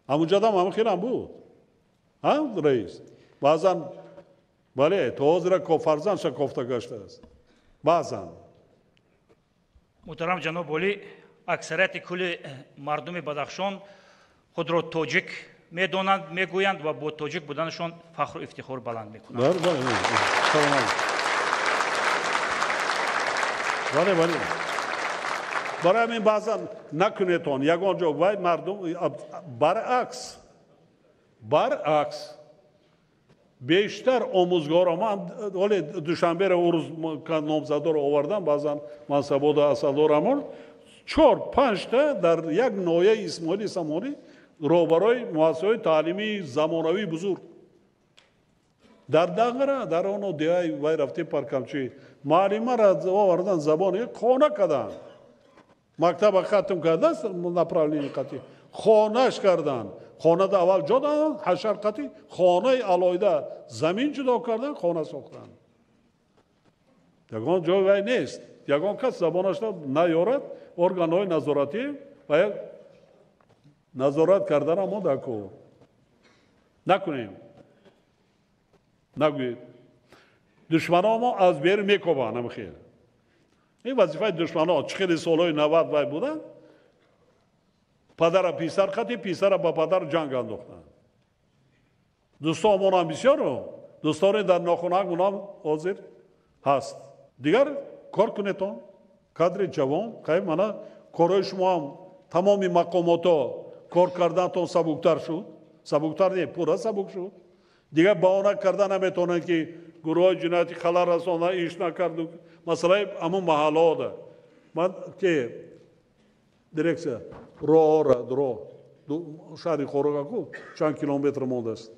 Ҳамунҷадам ҳамин хелам буд. Ҳа, раис? Баъзан, бале, то ҳозира фарзандша кофта гаштааст. Баъзан.
Муҳтарам ҷаноби олӣ, аксарияти кулли мардуми Бадахшон худро тоҷик медонанд, мегӯянд ва бо тоҷик буданашон фахру ифтихор баланд мекунанд.
Бале, бале. Барои ҳамин баъзан накунедтон ягон ҷо вай мардум баръакс, баръакс бештар омӯзгорон, ман ҳоле Душанберо он рӯз номзадоро овардам, баъзан мансабода асалдорамон 4-5 дар як ноҳияи Исмоили Сомонӣ роҳбарои муассисаҳои таълимии замонавии бузург. Дар Данғара, дар оно деҳаи вай рафтем Паркамчӣ, муаллимаро овардан, забони хона карданд. Мактаба хатм кардааст, направление қатӣ хонаш кардан. Хонада аввал ҷо доданд, ҳашар қатӣ хонаи алоҳида замин ҷудо кардан, хона сохтанд. Ягон ҷой вай нест, ягон кас забонашро наёрад, органҳои назоратӣ ва як назорат кардана мо дар кор накунем. Нагӯед, душманомо мо аз бер мекобанд. Ҳамихел ин вазифаи душманон. Чӣ хеле солҳои 90 вай буданд, падара писар қати, писара ба падар ҷанг андохтанд. Дӯстонмонам бисёру дӯстоне дар нохунакмонам ҳозир ҳаст. Дигар кор кунетон, кадри ҷавон қай мана корҳои шумоам тамоми мақомотҳо кор карданатон сабуктар шуд. Сабуктар не, пурра сабук шуд. Дигар баҳона карда наметавонанд, ки гурӯҳҳои ҷиноятӣ халал расонда, иш накарду. Масъалаи ҳамун маҳаллаҳода ман ки дирексия роҳора роҳ шаҳри Хорогаку чанд километр мондааст,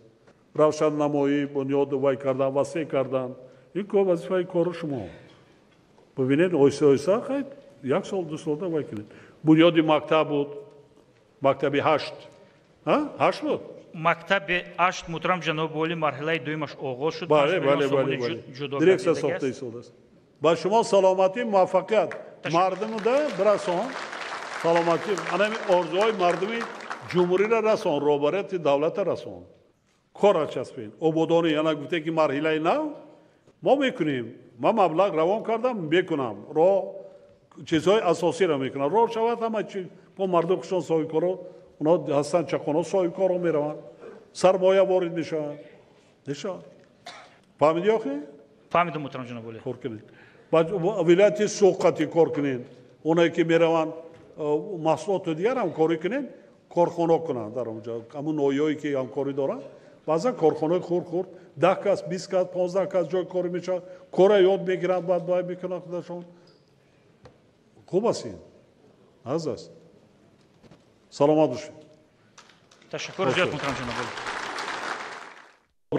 равшаннамоӣ, бунёду вай кардан, васеъ кардан, ин кор вазифаи кори шумо. Бибинед, оҳиста оҳиста хай як сол ду солда вай кунед. Бунёди мактаб буд, мактаби 8, 8 буд.
Мактаби 8, муҳтарам ҷаноби олӣ, марҳилаи дуюмаш оғоз шуд.
Бале, бале, бале, дирексия сохта истодааст. Ба шумо саломатӣ, муваффақият, мардумда бирасон саломатӣ, анами орзуҳои мардуми ҷумҳуриро расон, роҳбарияти давлата расон. Кора часпед, ободонӣ. Ана гуфте ки марҳилаи нав мо мекунем. Ман маблағ равон кардам, мекунам. Роҳ, чизҳои асосиро мекунам. Роҳ шавад, ҳама чи бо мардум хушон, соҳибкоро онҳо ҳастанд, чақоно соҳибкоро мераванд, сармоя ворид мешаванд. Мешавад. Фаҳмидӣ охи?
Фаҳмидам, муҳтарам ҷаноби олӣ.
Кор кунед. Вилояти Суғд кор кунед. Онае ки мераванд маҳсулоту дигар ҳамкорӣ кунед, корхона кунанд дар онҷо. Ҳамун ноҳияҳое ки ҳамкорӣ доранд, баъзан корхонаи хурд хурд 10 кас, 20 кас, 15 кас ҷои корӣ мешавад, кора ёд мегиранд, баъд бай мекунанд худашон. Хуб аст ин, аз аст. Саломат бошед.
Ташаккур зиёд, муҳтарам ҷаноби олӣ.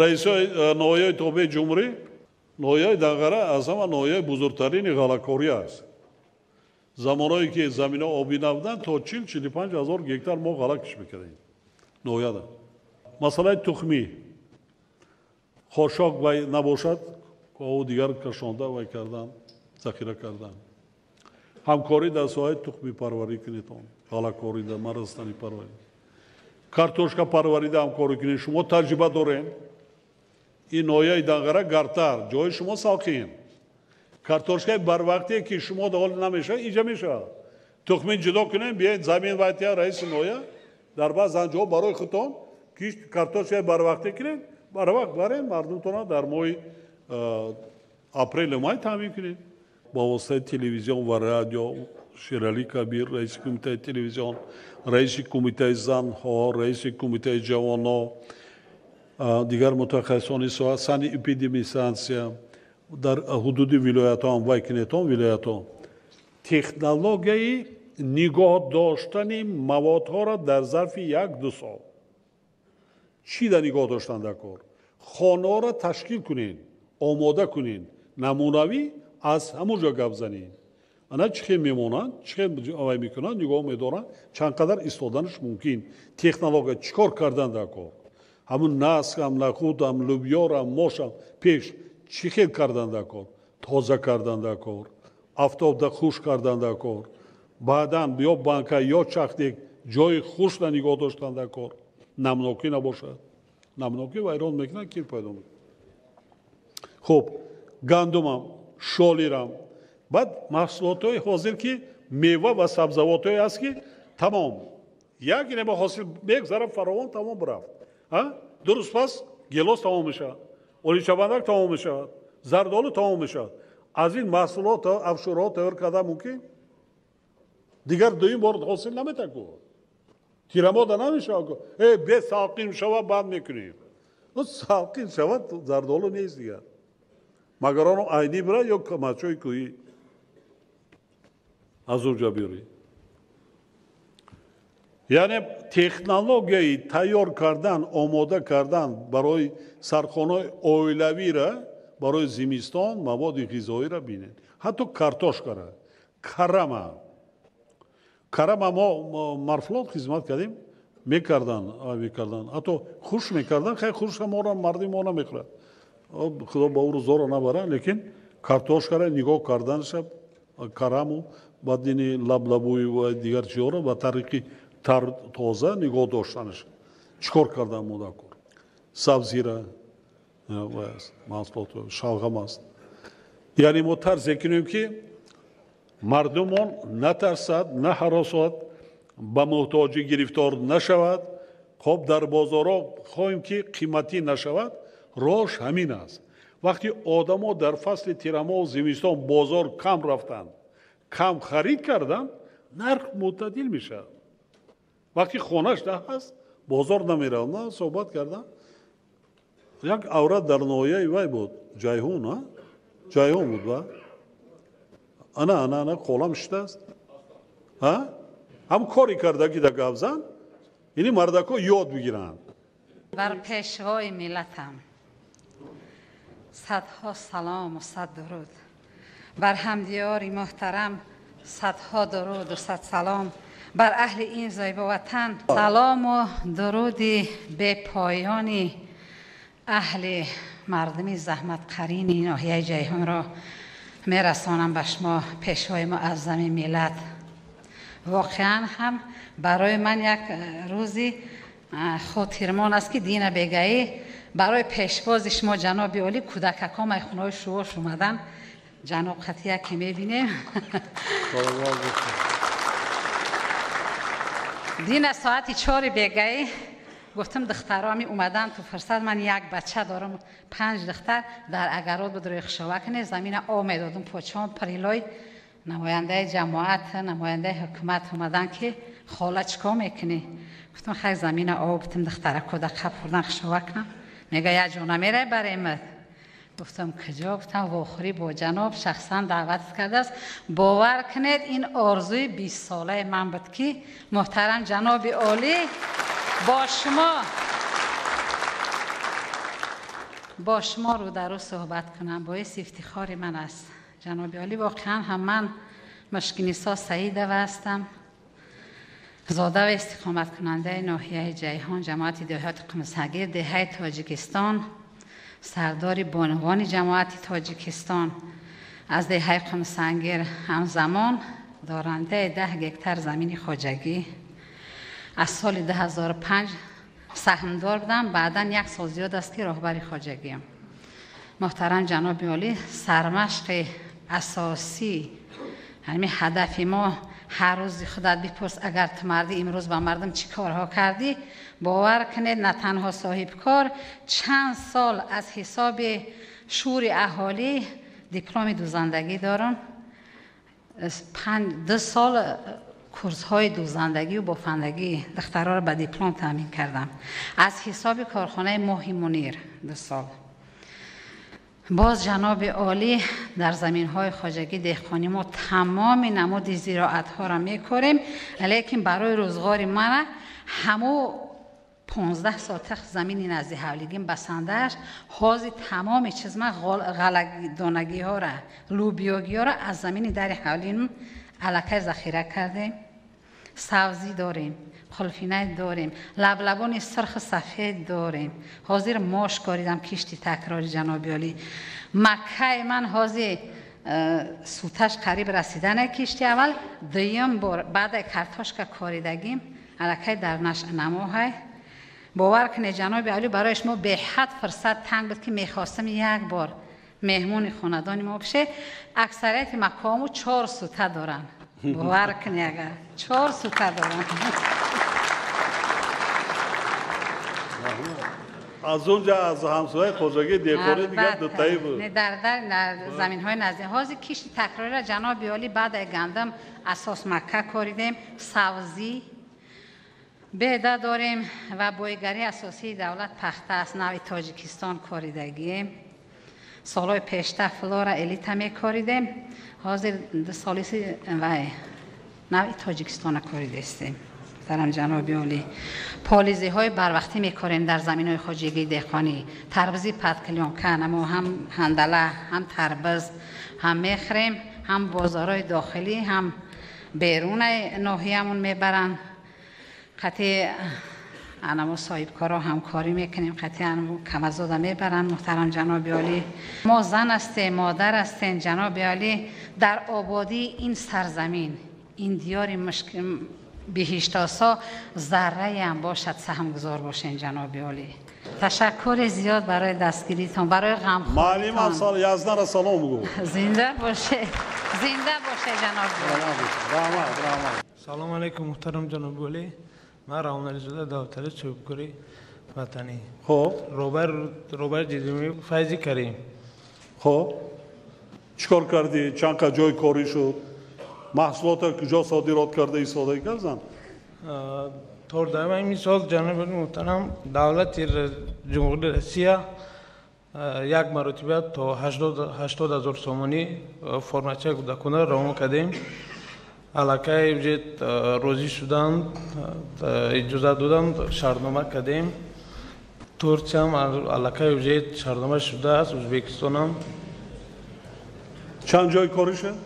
Раисои ноҳияи тобеи ҷумҳурӣ, ноҳияи Данғара аз ҳама ноҳияи бузургтарини ғаллакорӣ аст. Замонҳое ки заминҳо обӣ набуданд, то 40-45 ҳазор гектар мо ғалла киш мекардем ноҳияда. Масъалаи тухмӣ, хошок вай набошад, кову дигар кашонда вай кардан, захира кардан. Ҳамкорӣ дар соҳаи тухмипарварӣ кунедон, ғаллакорӣ, растанипарварӣ, картошкапарварида ҳамкорӣ кунед. Шумо таҷриба дорем. Ин ноҳияи Данғара гартар, ҷои шумо салқин. Картошкаи барвақтие ки шумо ҳол намешавад, инҷа мешавад. Тухмин ҷудо кунем, биёед замин вайтия раиси ноҳия дар баъзан ҷо барои худтон кишт картошкаи барвақтӣ кунед, барвақт барем мардумтона дар моҳи апрелу май таъмин кунед. Ба воситаи телевизион ва радио Шералӣ Кабир, раиси кумитаи телевизион, раиси кумитаи занҳо, раиси кумитаи ҷавонҳо, дигар мутахассисони соҳа, санэпидемистансия дар ҳудуди вилоятҳо ҳам вай кунедон, вилоятҳо технологияи нигоҳ доштани маводҳоро дар зарфи 1-2 сол чӣ дар нигоҳ доштан дар кор, хонаҳоро ташкил кунед, омода кунед, намунавӣ аз ҳамон ҷо гап занед. Ана чӣ хел мемонанд, чӣ хел вай мекунанд, нигоҳ медоранд, чанд қадар истоданаш мумкин. Технология чӣ кор кардан дар кор, ҳамун наск, ҳам нахуд, ҳам лубёр, ҳам мош, ҳам пеш чӣ хел кардан дар кор, тоза кардан дар кор, афтобда хушк кардан дар кор, баъдан ё банка ё чахтек ҷои хушкро нигоҳ доштан дар кор, намнокӣ набошад. Намнокӣ вайрон мекунад, кир пайдо мекунад. Хуб, гандумам, шолирам, баъд маҳсулотҳои ҳозир ки мева ва сабзавотҳое аст ки тамом як инема ҳосил мегзара, фаровон тамом рафт. Ду рӯз пас гелос тамом мешавад, оличабандак тамом мешавад, зардолу тамом мешавад. Аз ин маҳсулот афшураҳо тайёр карда мумкин. Дигар дуюм бор ҳосил наметаку, тирамода намешавад. Э бе салқин шава, баъд мекунем. Салқин шавад, зардолу нест дигар. Магар оно айнӣ бира ё мачои кӯҳӣ аз он ҷо биёрӣ. Яъне технологияи тайёр кардан, омода кардан барои сархонаи оилавира барои зимистон маводи ғизоиро бинед. Ҳатто картошкара, карама. Карама мо марфлот хизмат кардем, мекардан, ҳатто хуш мекардан, хай хушка моро мардуми мо намехӯрад. Худо ба ӯ рӯзоро набара, лекин картошкара нигоҳ карданша, караму баъд ини лаблабуи ва дигар чизҳоро ба тариқи тар тоза нигоҳ доштанаш. Чӣ кор кардан модакор? Сабзира, маҳсулот, шалғам аст. Яъне мо тарзе кунем, ки мардумон натарсад, наҳаросад, ба муҳтоҷӣ гирифтор нашавад. Хоб дар бозорҳо хоҳем, ки қиматӣ нашавад, роҳш ҳамин аст. Вақти одамо дар фасли тирамоҳу зимистон бозор кам рафтанд, кам харид карданд, нарх мӯътадил мешавад. Вақти хонаш ҳаст, бозор намеравад. Ман суҳбат кардам, як аврат дар ноҳияи вай буд, Ҷайҳун, Ҷайҳун буд, ва ана ана ана қолам шудааст, ҳам кори кардаги да гавзан, ини мардако ёд бигиранд.
Бар пешвои миллатам садҳо салому сад дуруд, бар ҳамдиёри муҳтарам садҳо дуруду сад салом, бар аҳли ин зойбу ватан салому дуруди бепоёни аҳли мардуми заҳматқарини ноҳияи Ҷайҳунро мерасонам ба шумо, пешвои муаззами миллат. Воқеан ҳам барои ман як рӯзи хотирмон аст, ки дина бегаӣ барои пешвози шумо ҷаноби олӣ кӯдакакҳо майхонаҳои шувош омадан. Ҷаноб қатия ки мебинем. Дина соати 4 бегаӣ гуфтам духтароми омадан ту фурсат, ман як бача дорам, 5 духтар дар агарот буд, рӯи хушова кане замина об медодум, почон прилой намояндаи ҷамоат, намояндаи ҳукумат омадан, ки хола чӣ кор мекунӣ? Гуфтам хай замина об бутам, духтара кӯдака хӯрдан хушова кунам. Мега як ҷо намерай баремад. Гуфтам куҷо? Гуфтам вохӯрӣ бо ҷаноб шахсан даъват кардааст. Бовар кунед, ин орзуи 20-солаи ман буд, ки муҳтарам ҷаноби олӣ бо шумо рӯдарӯ суҳбат кунам. Боиси ифтихори ман аст. Ҷаноби олӣ, воқеан ҳам ман Мушкинисо Саидова ҳастам, зода ва истиқоматкунандаи ноҳияи Ҷайҳон, ҷамоати деҳоти Қумсангир, деҳаи Тоҷикистон, сардори бонувони ҷамоати Тоҷикистон аз деҳаи Қумсангир, ҳамзамон дорандаи 10 гектар замини хоҷагӣ. Аз соли 2005 саҳмдор будам, баъдан як сол зиёд аст, ки роҳбари хоҷагиам. Муҳтарам ҷаноби олӣ, сармашқи асосӣ ҳамин ҳадафи мо ҳар рӯзи худат бипурс, агар ту мардӣ имрӯз ба мардум чӣ корҳо кардӣ. Бовар кунед, на танҳо соҳибкор, чанд сол аз ҳисоби шӯри аҳолӣ дипломи дӯзандагӣ дорам. 2 сол курсҳои дӯзандагию бофандагӣ духтарҳоро ба диплом таъмин кардам. Аз ҳисоби корхонаи Моҳи Мунир 2 сол. Боз ҷаноби олӣ, дар заминҳои хоҷагӣ деҳқонӣ мо тамоми намуди зироатҳоро мекорем, лекин барои рӯзғори мана ҳамо 15 сотих замини назди ҳавлигим басандааш. Ҳозир тамоми чиз ман ғаладонагиҳоро, лӯбиёгиҳоро аз замини дари ҳавлим аллакай захира кардем. Сабзӣ дорем, қулфинай дорем, лаблабони сурху сафед дорем. Ҳозир мош коридам, кишти такрори ҷаноби олӣ. Маккаи ман ҳозир суташ қариб расидане кишти аввал, дуюм бор баъдаи картошка коридагим аллакай дар нашънамоҳай. Бовар кунед ҷаноби олӣ, барои шумо беҳад фурсат танг буд, ки мехостам як бор меҳмони хонадони мо бише. Аксарияти маккаҳому 4 сута доранд. Бовар кунед, агар 4 сута доранд.
Аз онҷа аз ҳамсояи хоҷагии деҳқонӣ дигар дутаӣ буд.
Дар заминҳои наздик. Ҳозир кишти такрориро ҷаноби олӣ баъдаи гандум асос макка коридем, сабзӣ беда дорем ва боигарии асосии давлат пахта аст, нави Тоҷикистон коридагием. Солҳои пештар флора элита мекоридем, ҳозир 2 соли вай нави Тоҷикистона коридастем. Муҳтарам ҷаноби олӣ, полизиҳои барвақтӣ мекорем дар заминҳои хоҷагии деҳқонӣ. Тарбузи падклёнка, намо ҳам ҳандала, ҳам тарбуз ҳам мехӯрем, ҳам бозорҳои дохилӣ, ҳам берунаи ноҳиямон мебаранд. Қатъи анамо соҳибкоро ҳамкорӣ мекунем, қатъи анамо камазода мебаранд. Муҳтарам ҷаноби олӣ, мо зан ҳастем, модар ҳастем. Ҷаноби олӣ, дар ободии ин сарзамин, ин диёри биҳиштосо зарраям бошад саҳмгузор бошем. Ҷаноби олӣ, ташаккури зиёд барои дастгиритон, барои ғамхориятон.
Муаллимам Яздана салом гӯ.
Зинда бошед, зинда бошед ҷаноби олӣ.
Раҳмат, раҳмат.
Салом алайкум муҳтарам ҷаноби олӣ. Ман Раҳмонализода Давлатали, соҳибкори ватанӣ.
Хоб,
роҳбари ҷизмии Файзи Карим.
Хоб, чӣ кор кардӣ? Чанд қа ҷои корӣ шуд? Маҳсулотро куҷо содирот карда истодаӣ карзан?
Тордаи мисол ҷаноби муҳтарам, давлати Ҷумҳурии Россия як маротиба то 80 ҳазор сомонӣ формачаи кӯдакона равон кардем. Аллакай уже розӣ шуданд, иҷозат доданд, шартнома кардем. Турсиям аллакай уже шартнома шудааст, Ӯзбекистонам.
Чанд ҷои корӣ шуд?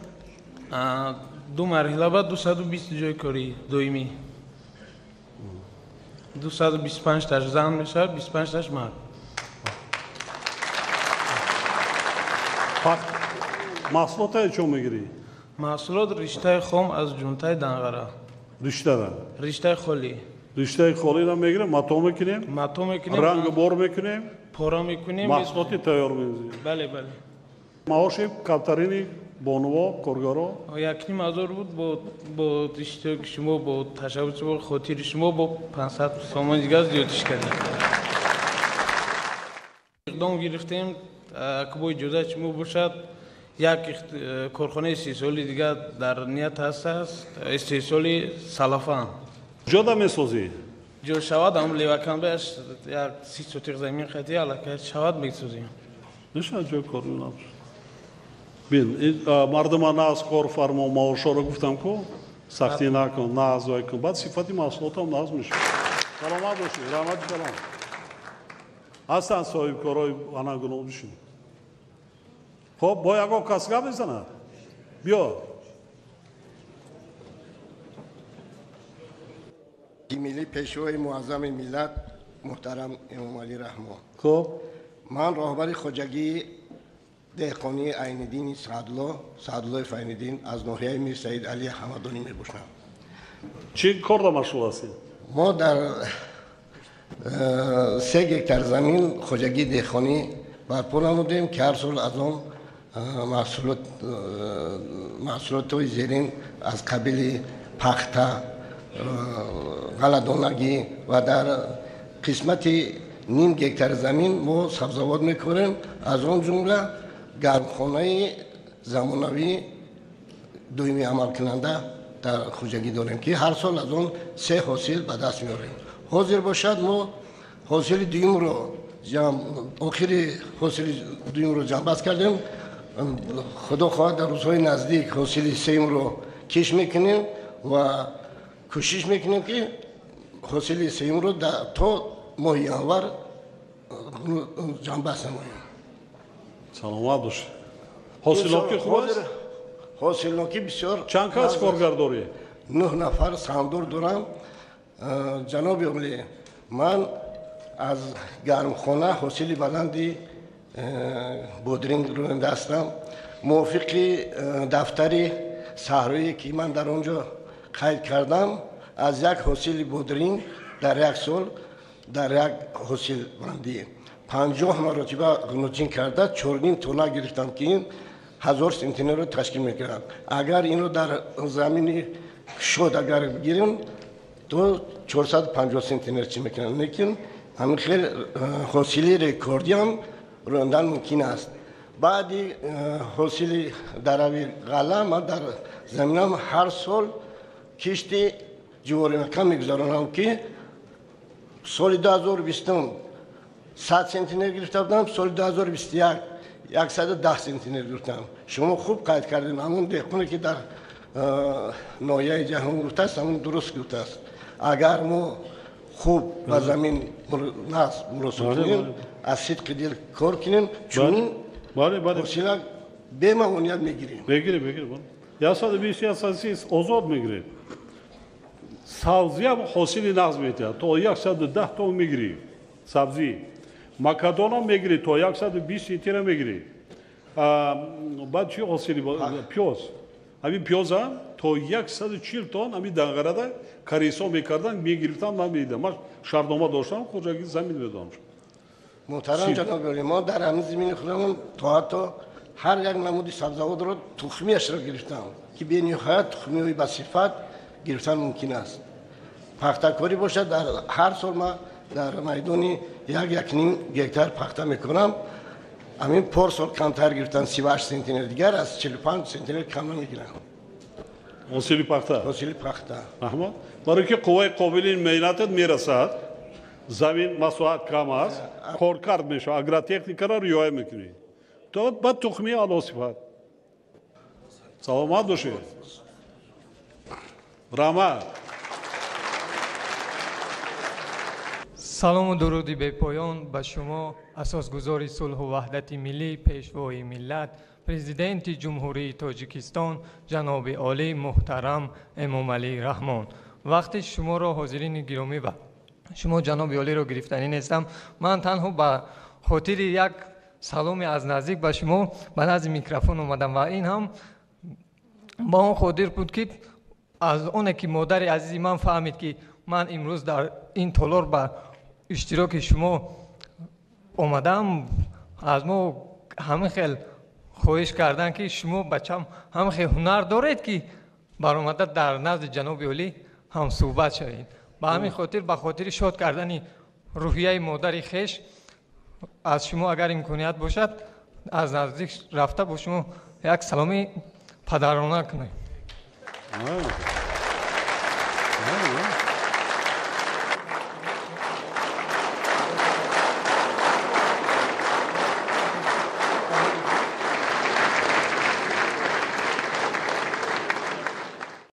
Ду марҳила ба 220 ҷои корӣ доимӣ. 225 таш зан мешавад, 25 таш мард.
Маҳсулотае чо мегирӣ?
Маҳсулот риштаи хом аз ҷунтаи данғара.
Риштара?
Риштаи холӣ.
Риштаи холиро мегирем, мато мекунем?
Мато мекунем.
Ранг бор мекунем?
Пора мекунем.
Маҳсулоти тайёр мезанем.
Бале, бале.
Маоши камтарини бонуво, коргаро?
1,5 ҳазор буд, бо иштироки шумо, бо ташаббуси бо хотири шумо бо 500 сомони дигар зиёдиш кардем. Иқдом гирифтем, ки бо иҷозати шумо бошад, як корхонаи истеҳсоли дигар дар ният ҳаст, истеҳсоли салафан.
Ҷода месозӣ?
Ҷо шавад, ам леваканбааш як 30 сотиқ замин хати аллакай шавад месозем.
Нишон ҷои кор набошад. Бин, мардума на аз корфармо маошоро гуфтам ку, сахтӣ накун, на аз вай кун, баъд сифати маҳсулотам нағз мешавад. Саломат бошед, раҳмати калом. Ҳастанд соҳибкорои анагуно бишин. Хоб, бо ягон кас гап мезанад? Биё.
Милли Пешвои Муаззами миллат муҳтарам Эмомалӣ Раҳмон.
Хоб,
ман роҳбари хоҷагии деҳқонии Айниддини Саъдулло, Саъдуллоев Айниддин аз ноҳияи Мирсаид Али Ҳамадонӣ мебошам.
Чӣ корда машғул ҳастед?
Мо дар 3 гектар замин хоҷагии деҳқонӣ барпо намудем, ки ҳар сол аз он маҳсулотҳои зерин аз қабили пахта, ғалладонагӣ ва дар қисмати ним гектар замин мо сабзавот мекорем, аз он ҷумла гармхонаи замонавӣ доимӣ амалкунанда дар хоҷагӣ дорем, ки ҳар сол аз он 3 ҳосил ба даст меорем. Ҳозир бошад мо ҳосили дуюмро охири ҳосили дуюмро ҷамъбаст кардем. Худо хоҳад дар рӯзҳои наздик ҳосили сеюмро киш мекунем ва кӯшиш мекунем, ки ҳосили сеюмро то моҳи январ ҷамъбаст намоем.
Саломат бошед. Ҳосилнокӣ хуб аст?
Ҳосилнокӣ бисёр.
Чанд кас коргар дорӣ?
9 нафар саҳмдор дорам. Ҷаноби олӣ, ман аз гармхона ҳосили баланди бодринг рӯянда ҳастам. Мувофиқи дафтари саҳроие, ки ман дар он ҷо қайд кардам, аз як ҳосили бодринг дар як сол дар як ҳосилбандӣ 50 маротиба ғунучин карда 4,5 тонна гирифтам, ки ин 1000 сентнерро ташкил мекунад. Агар инро дар замини кушод агар бигирем, то 450 сентнер чӣ мекунад. Лекин ҳамин хел ҳосили рекордиам рӯяндан мумкин аст. Баъди ҳосили дарави ғалла ман дар заминам ҳар сол кишти ҷуворимакка мегузаронам, ки соли 2020 100 сентнер гирифта будам, соли 2021 110 сентнер гирифтам. Шумо хуб қайд кардед, ҳамон деҳқоне, ки дар ноҳияи Ҷаҳон гуфтааст, ҳамон дуруст гуфтааст. Агар мо хуб ба замин нағз муросот кунем, аз сидқи дил кор кунем, чунин ҳосила бемамоният мегирем.
Мегирем, мегирем. 120, 130 озод мегирем. Сабзиам ҳосили нағз метиҳад, то 110 тонн мегирӣ сабзӣ. Макадонам мегирӣ, то 120 центнера мегирӣ. Баъд чӣ ҳосили? Пиёз. Ҳамин пиёзам то 140 тонн ҳамин данғарада карисо мекардан, мегирифтам, ман медидам. Ман шартнома доштам, хоҷагӣ замин медодам.
Муҳтарам ҷаноби олӣ, мо дар ҳамин замини худамон то ҳатто ҳар як намуди сабзавотро тухмияшро гирифтам, ки бениҳоят тухмиҳои басифат гирифтан мумкин аст. Пахтакорӣ бошад, дар ҳар сол ман дар майдони 1-1.5 гектар пахта мекунам. Ҳамин порсол камтар гирифтан 38 центнер, дигар аз 45 центнер кам намегирам.
Ҳосили пахта?
Ҳосили пахта.
Раҳмат. Барои ки қувваи қобили меҳнатат мерасад, замин масоҳат кам аст, коркард мешавад, агротехникаро риоя мекунӣ. То баъд тухмии аълосифат. Саломат бошед. Раҳмат.
Салому дуруди бепоён ба шумо, асосгузори сулҳу ваҳдати миллӣ, пешвои миллат, президенти Ҷумҳурии Тоҷикистон ҷаноби олӣ муҳтарам Эмомалӣ Раҳмон. Вақти шуморо, ҳозирини гиромӣ, ва шумо ҷаноби олиро гирифтанӣ нестам. Ман танҳо ба хотири як саломи аз наздик ба шумо ба назди микрофон омадам ва ин ҳам ба он хотир буд, ки аз оне ки модари азизи ман фаҳмид, ки ман имрӯз дар ин толор ба иштироки шумо омадам, аз мо ҳамин хел хоҳиш кардан, ки шумо бачам ҳамин хел ҳунар доред, ки баромада дар назди ҷаноби олӣ ҳамсӯҳбат шавед. Ба ҳамин хотир, ба хотири шод кардани рӯҳияи модари хеш, аз шумо агар имконият бошад, аз наздик рафта бо шумо як саломи падарона кунем.